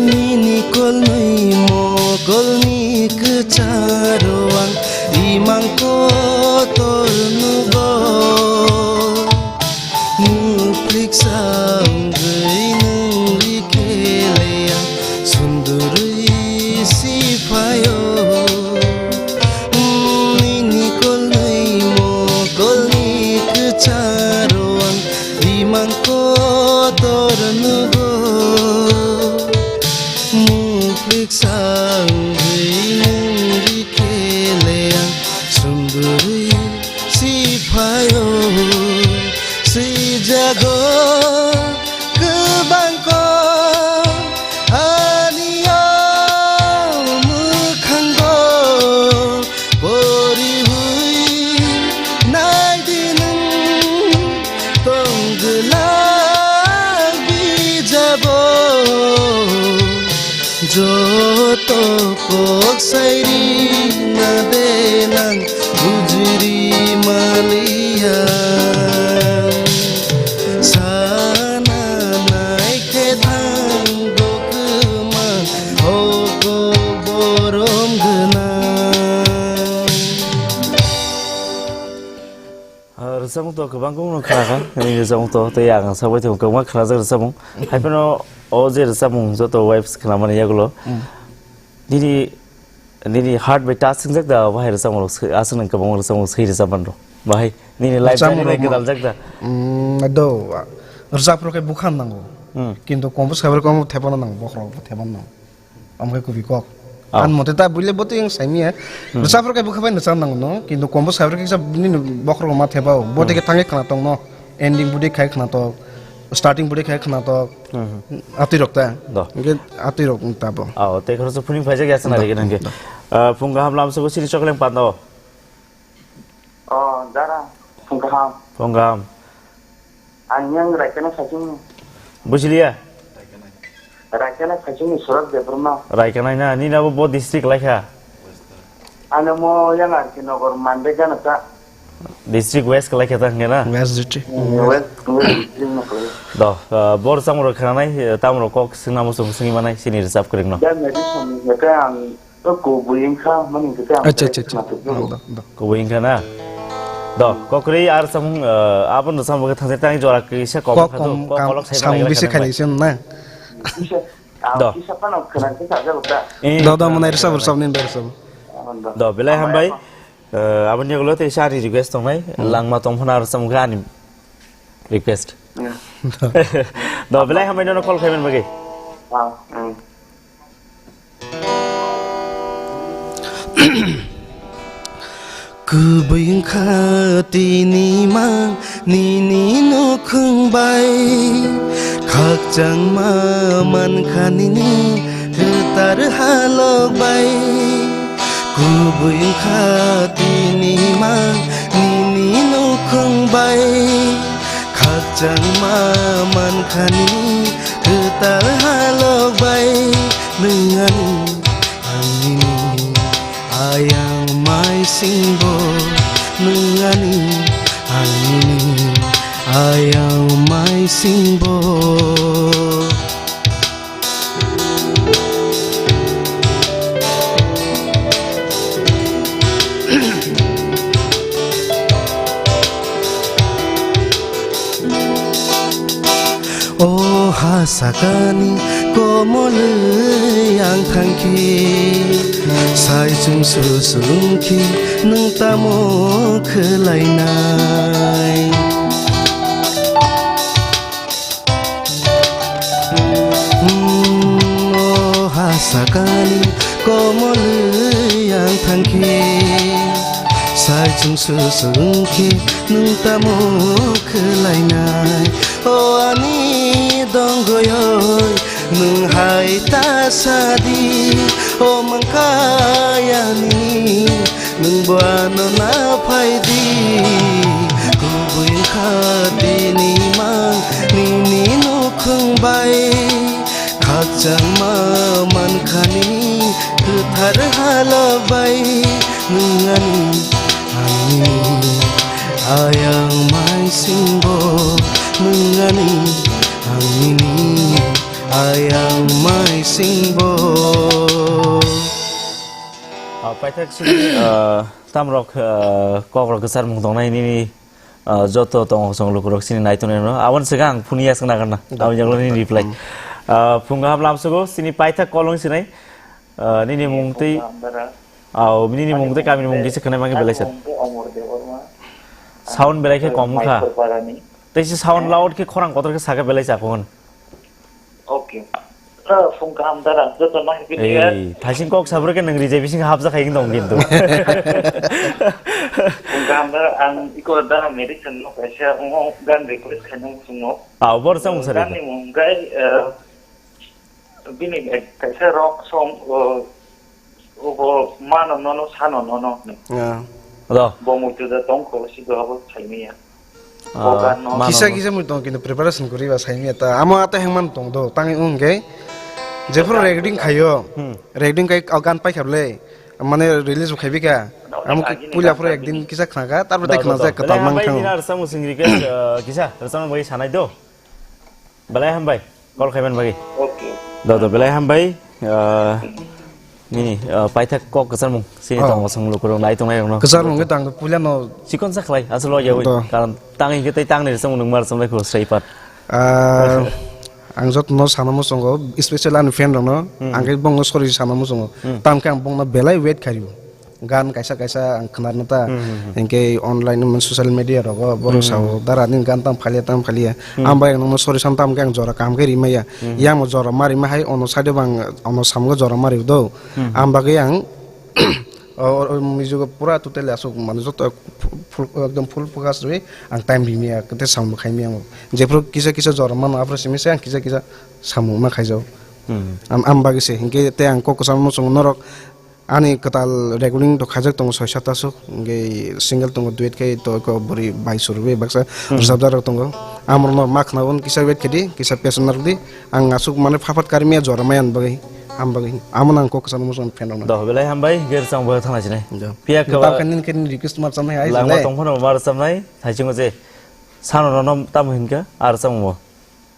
Nini kolnwi mokolni kwcharo ang imang kotor nugo. Mupliksa wngwi nwng rikhe le ang sundurwi siphaio. Nini kolnwi mokolni kwcharo ang imang kotor nugo. Mupliksa wngwi nwng rikhe le ang sundurwi siphaio. Swijago kwbang kok ani o mwkhango. Poriwi naidi nwng tong glak bijabo. Joto kok sairi na de nang bujiri maliya. Sana nai khe thango kwmang o kok borom gwnang. Ah, rwchapmung to kwbang kung no khna kha, nini rwchapmung to tei ang sabai tongo kwbangma khnajak rwchapmung. Hai phano o je rwchapmung joto waves khnamani yagulo. Hmm. Nini, nini heart bai touch swngjak da, bahai rwchapmung rok swi, aswk nang kwbangma rwchapmung swi rwchap man rok. Bahai nini life journey bai gwdaljak da. Hmm, do, rwchap rok khe bwkha nango. Hmm. Kintu compose khabar khe omo thepana nango, bokhorok bo thepana nango. Omo khe kubui kok. Ah. Ang mote ta buile bo tei ang saimiya. Hmm. Rwchapharkhe bwkha bai rwchap nango no, kintu kombo saibrwkhe kisa nini bokhorok ma thepao. Bo tei khe thangwi khna tongno, ending budi khai khna tok, starting budi khai khna tok. Hmm. Atwi rok ta. Do. Hwnkhe atwi rok tabo. Ah, tei khoroksa phuning phaijak ya sana Do. Rigi nangkhe. Do. Ah, phung kaham lamsogo sini chokleng pando. Oh, dara, phung kaham. Phung kaham. Ang yang Raikana Sachung. Bujilia? Raikana Sachung ni Surat Debbarma. Raikanai na, nini abo bo district laikha? Ano mo yang R K Nagar Mandai gana ta. District West laikha ta hwnkhe na? West District. West, West District no khlai. Do, ah, bor samro khanai, eh, tamro kok singna mo sung singi manai, sini rwchap kwrwngno. Da medicine ni hete ang O kubui wngkha, mani hwnkhe ang Acha, acha, acha. Khwnathokjago. Do, do. Kubui wngkha na? Do, kokrwi ar samung, eh, aboni samung khe thangsa tang jora kisa kok Kok kha do, kom kok kam kolok sai samung manai bisi kha khainai se na? Kisa, ah, Do. Kisa phano khwnathok khe sajago ta. Eh, Do, do, khwnathok manai khe rwchap, khainai. Rwchap nin bai rwchap. Do, belai hambai. Eh, aboni ulo tei sari request tongnai, Hmm. langma tong phano ar samung khe ani request. Hmm. Do, belai hambai nono call khaiman bagwi. Ah, hmm. Kubui wngkha tini mang nini nukhung bai, khakchangma mankha nini kwtar halok bai. Kubui wngkha tini mang nini nukhung bai, khakchangma mankha nini kwtar halok bai. Nwng ani Ang nini ayang mai singbo, nwng ani, ang nini ayang mai singbo. O ha sakani komolwi ang thangkhe, sai chwng su chwng khe nwng tamo khwlainai? Hmm, o ha sakani komolwi ang thangkhe, sai chwng su chwng khe nwng tamo khwlainai? O ani donggoyoi nwng hai ta sadi, o mangkayani nwng bo ano na phaidi. Kubui wngkha tini mang nini nukhung bai, khakchangma mankhani kwthar halok bai. Nwng ani, ang nini ayang mai singbo, nwng ani, ang nini ayang mai singbo. Ah, paithak sini, ah, tamrok, ah, kokrok kwchar mung tongnai nini, ah, joto tong song lukurok sini nai tongnai no. Aboni swkang ang phuni ya swkna gana. Da. Aboni janglo nini reply. Hmm. Ah, phung kaham lamsogo sini paithak kolong sinai. Ah, nini mung tei, Phung kaham dara. Aw, nini mung tei kamini mung kisa khwnai mangkhe belai sir. Ani mung khe Omor Debbarma. Sound belai khe kom wngkha. Maithor parani. Tei se sound loud khe khorang kotor khe sakhe belai sa khon. Okay. Ah, phung kaham dara, joto no happy new year. Ei, thaising kok sabro khe nang rijai bising hapjak hai dong kintu. Phung kaham dara, ang iko dara medicine no kaisa, ungo gan request khainang sungo. Aw, bor samung sari. Gan ni mung gai, eh, Bini kaisa rock song, o, obo mano nono sano nono. Ya. Do. Bo muitu da tongkho, sido abo saimanya. Ah, o gan no. Mano Kisa no. Kisa mui tong kintu preparation kuri ba saimanya ta. Amo ata hengman tong do. Tangi ung ke. Jephuru recording khayo. Hmm. Recording kai o gan pai khablei. Mane release khai bika. No, amo agini puila gan phuru agini. Ekdin kisa khnaka, tarpore Do, tei do, do. Khna jak Belai kwtal mang hambai thang. Nini arsa musing request, eh, kisa, arsa bai sanai do. Belai hambai, call khaiman bagwi. Okay. Do, do, belai hambai, ah, nini, ah, paithak kok kwcharmung, sini Oh. Tongo song lukurok nai tongnai rokno. Kwcharmung khe tang do puila no. Chikon sa khlai, aswk lo yawi. Do. Karon tang hingke tei tang ni rwchapmung nung mar chamlai kho sraipat. Ah, ang joto no sana muchungo, especially ani fan rokno, Hmm. Ang khe bongno sorry sana muchungo. Hmm. Tamkhe ang bongno belai wait khario. Gan kaisa kaisa ang khwnarno ta, hmm, hmm, hmm, hinkhe online, social media rogo borok, hmm, sao, "Dara, nini gan tam phalia, tam phalia." Hmm. Ang bai ang nokno sorry sam tam khe ang jora kaham khe rimaya. Hmm. Yang mo jora ma rima hai, ono side o bang, ono samgo jora ma rido. Hmm. Ang bagwi ang o, o, o music o pura totally aswk mane joto full, full, ekdom full focus rwi ang time rimaya, tei samung bo khaimaya ang. Jephru kisa kisa jora mano, aphuru simi se ang kisa kisa samung ma khaijao. Hmm. Am, am bagwi se, hinkhe tei ang kok kwchangma muchungo norok ani kwtal recording to khaijak tongo soi sat ta swk, hinkhe single tongo, duet khe to ko bwrwi bai surwi baksa, hmm, rwchapjak rok tongo. Amorno ma khna un, kisa wait khe di, kisa patient narwk di. Ang aswk mane pha phat karmiya jora maya bagwi, am bagwi. Amo nang kok kwchangma muchung fan rok na. Do belai hambai, ger chang bo thangna sinai. Do. Phiya khe tamo khe nini khe nini request ma chamnai ai langma le. Tong phano ma chamnai, thaichungo je sano nono tamo hinka, ar chang bo.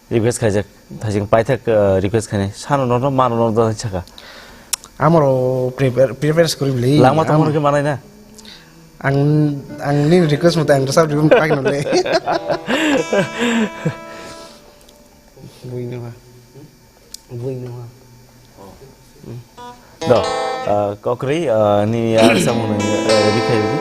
Request khaijak, thajing paithak, eh, request khainai. Sano nono mano nono da saka. Amoro prepare, prepare kori beli. Langma tongmani ke manai na? Ang, ang ni request mate ang resap ribum pakai nole. Buino ha. Buino ha. Do, ah, kokrwi, ah, nini ya samung nang, ah, ready khai di.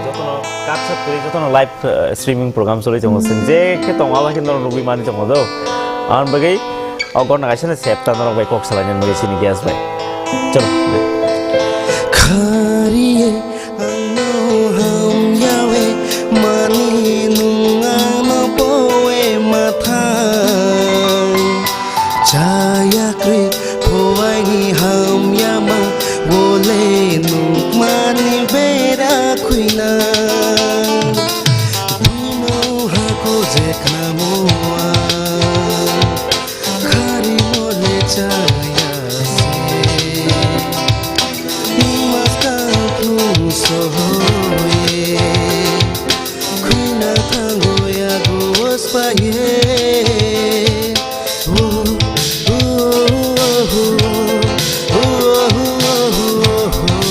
Jotono kap sat kori, jotono live, ah, streaming program choli tongo. Sing je khe tongo, abo khe norok nugwi mani tongo do. Ang bagwi, o gor nang kaisa na sep ta norok bai kok salai nang bagwi sini guest bai. Chalo. Khariye Ano hamyawe mani nung ano powe mathang. Chayakri phowaini hamyama wole nukmani bera khuina. Bino hako je khamoa. Khari mole chaya se, maskang khung sohoye, khuina thango ya gos paye. Oh, oh, oh, oh, oh, oh, oh, oh, oh.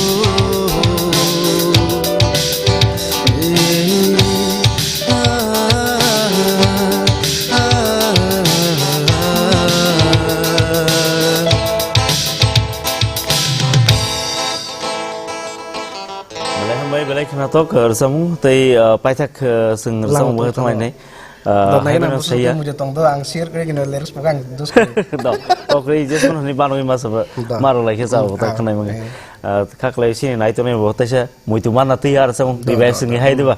Belai hambai, belai khwnathok, uh, rwchapmung tei, uh, paithak, uh, chwng rwchapmung bo thanglainai. Uh, Dotnai haino gana busu saya. Tei muja tong do, ang share kore gino lyrics bo ang dos kore. Do, okroi jesmano hwnwi banwi masa ba, do, maro lai khe chao, hmm, ta ah, khwnai mani. Eh. Uh, khaklai sini nai tongnai bo taisa. Muitu manna twi ar samung twi bai sini hai diba.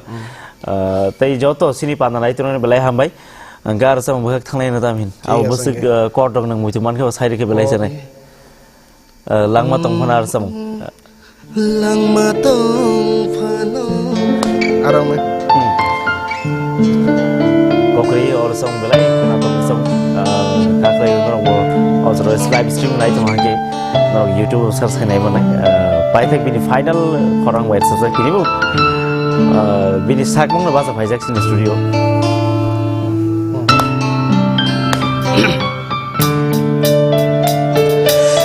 Ah, tei joto sini panda nai tongni belai hambai. Ang ar samung bwkhak thanglai na tam hin. Abo bwswk, ah, kor dok nang muitu mankhe bo sai rikhe belai sanai. Ah, langma tong phano ar samung. Langma tong phano. Arang mai. Kokri or song belai khwna tong song, ah, kakhwlai norok bo o jora live stream nai tong hake norok YouTube o search khainai mano, ah, paithak bini final khorang bai sajak tini bo, ah, bini sakmung no bacha phaijak sini studio.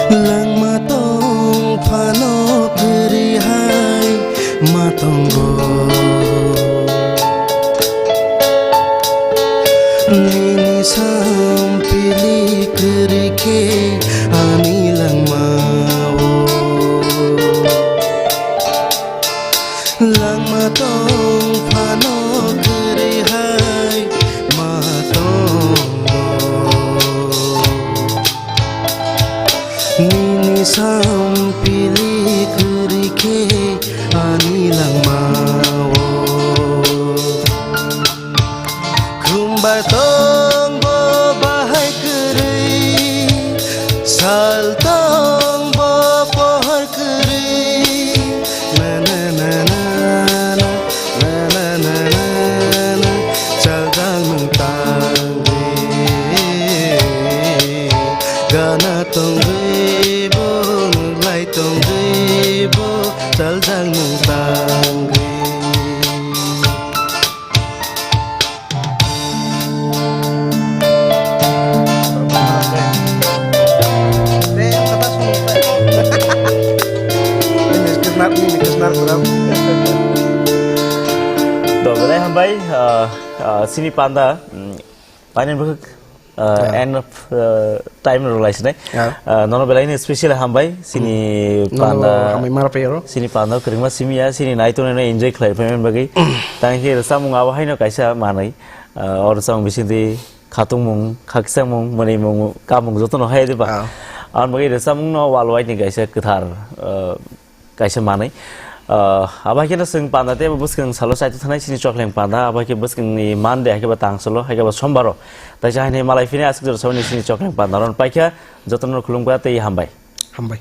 Langma tong phano kwrwi hai ma tongo. Nini sampili kwrwi khe ani langmao. Langma tong phano kwrwi hai ma tongo. Nini sampili kwrwi khe ani langmao. Khumbai tong bo bahai kwrwi, sal tong bo pohor kwrwi. Na, na, na, na, na, na, na, na, na, na, chaljak nwng tangwi. Gana tongwi bo, nwng lai tongwi bo, chaljak nwng tangwi. Do, belai hambai, ah, ah, sini panda, mm, painin bwkhak. Uh, Yeah. End of uh, time rwlai sinai. Yeah. Uh, nono belai ni special hambai sini Nono panda hambai mara payaro. Sini panda kwrwngma simiya sini naitu nai enjoy khlai phaimani bagwi. Tang khe samung abo haino kaisa manai. Uh, or samung bisingdi khatungmung, khakchangmung, mwnwimung, kamung joto no hai diba. Ah. Ang bagwi samung no walwai ni kaisa kwthar uh, kaisa manwi. Ah, abo hai kheno chwng panda tei abo bwskang salo chaitwk thanai chini chokleng panda, abo hai khe bwskangni Monday, hai khe ba tangsalo, hai khe ba Sombaro. Tai cha hai malai phini aswk jora saboni chini chokleng panda. Ron paikha, jotono khulumkha tei hambai. Hambai.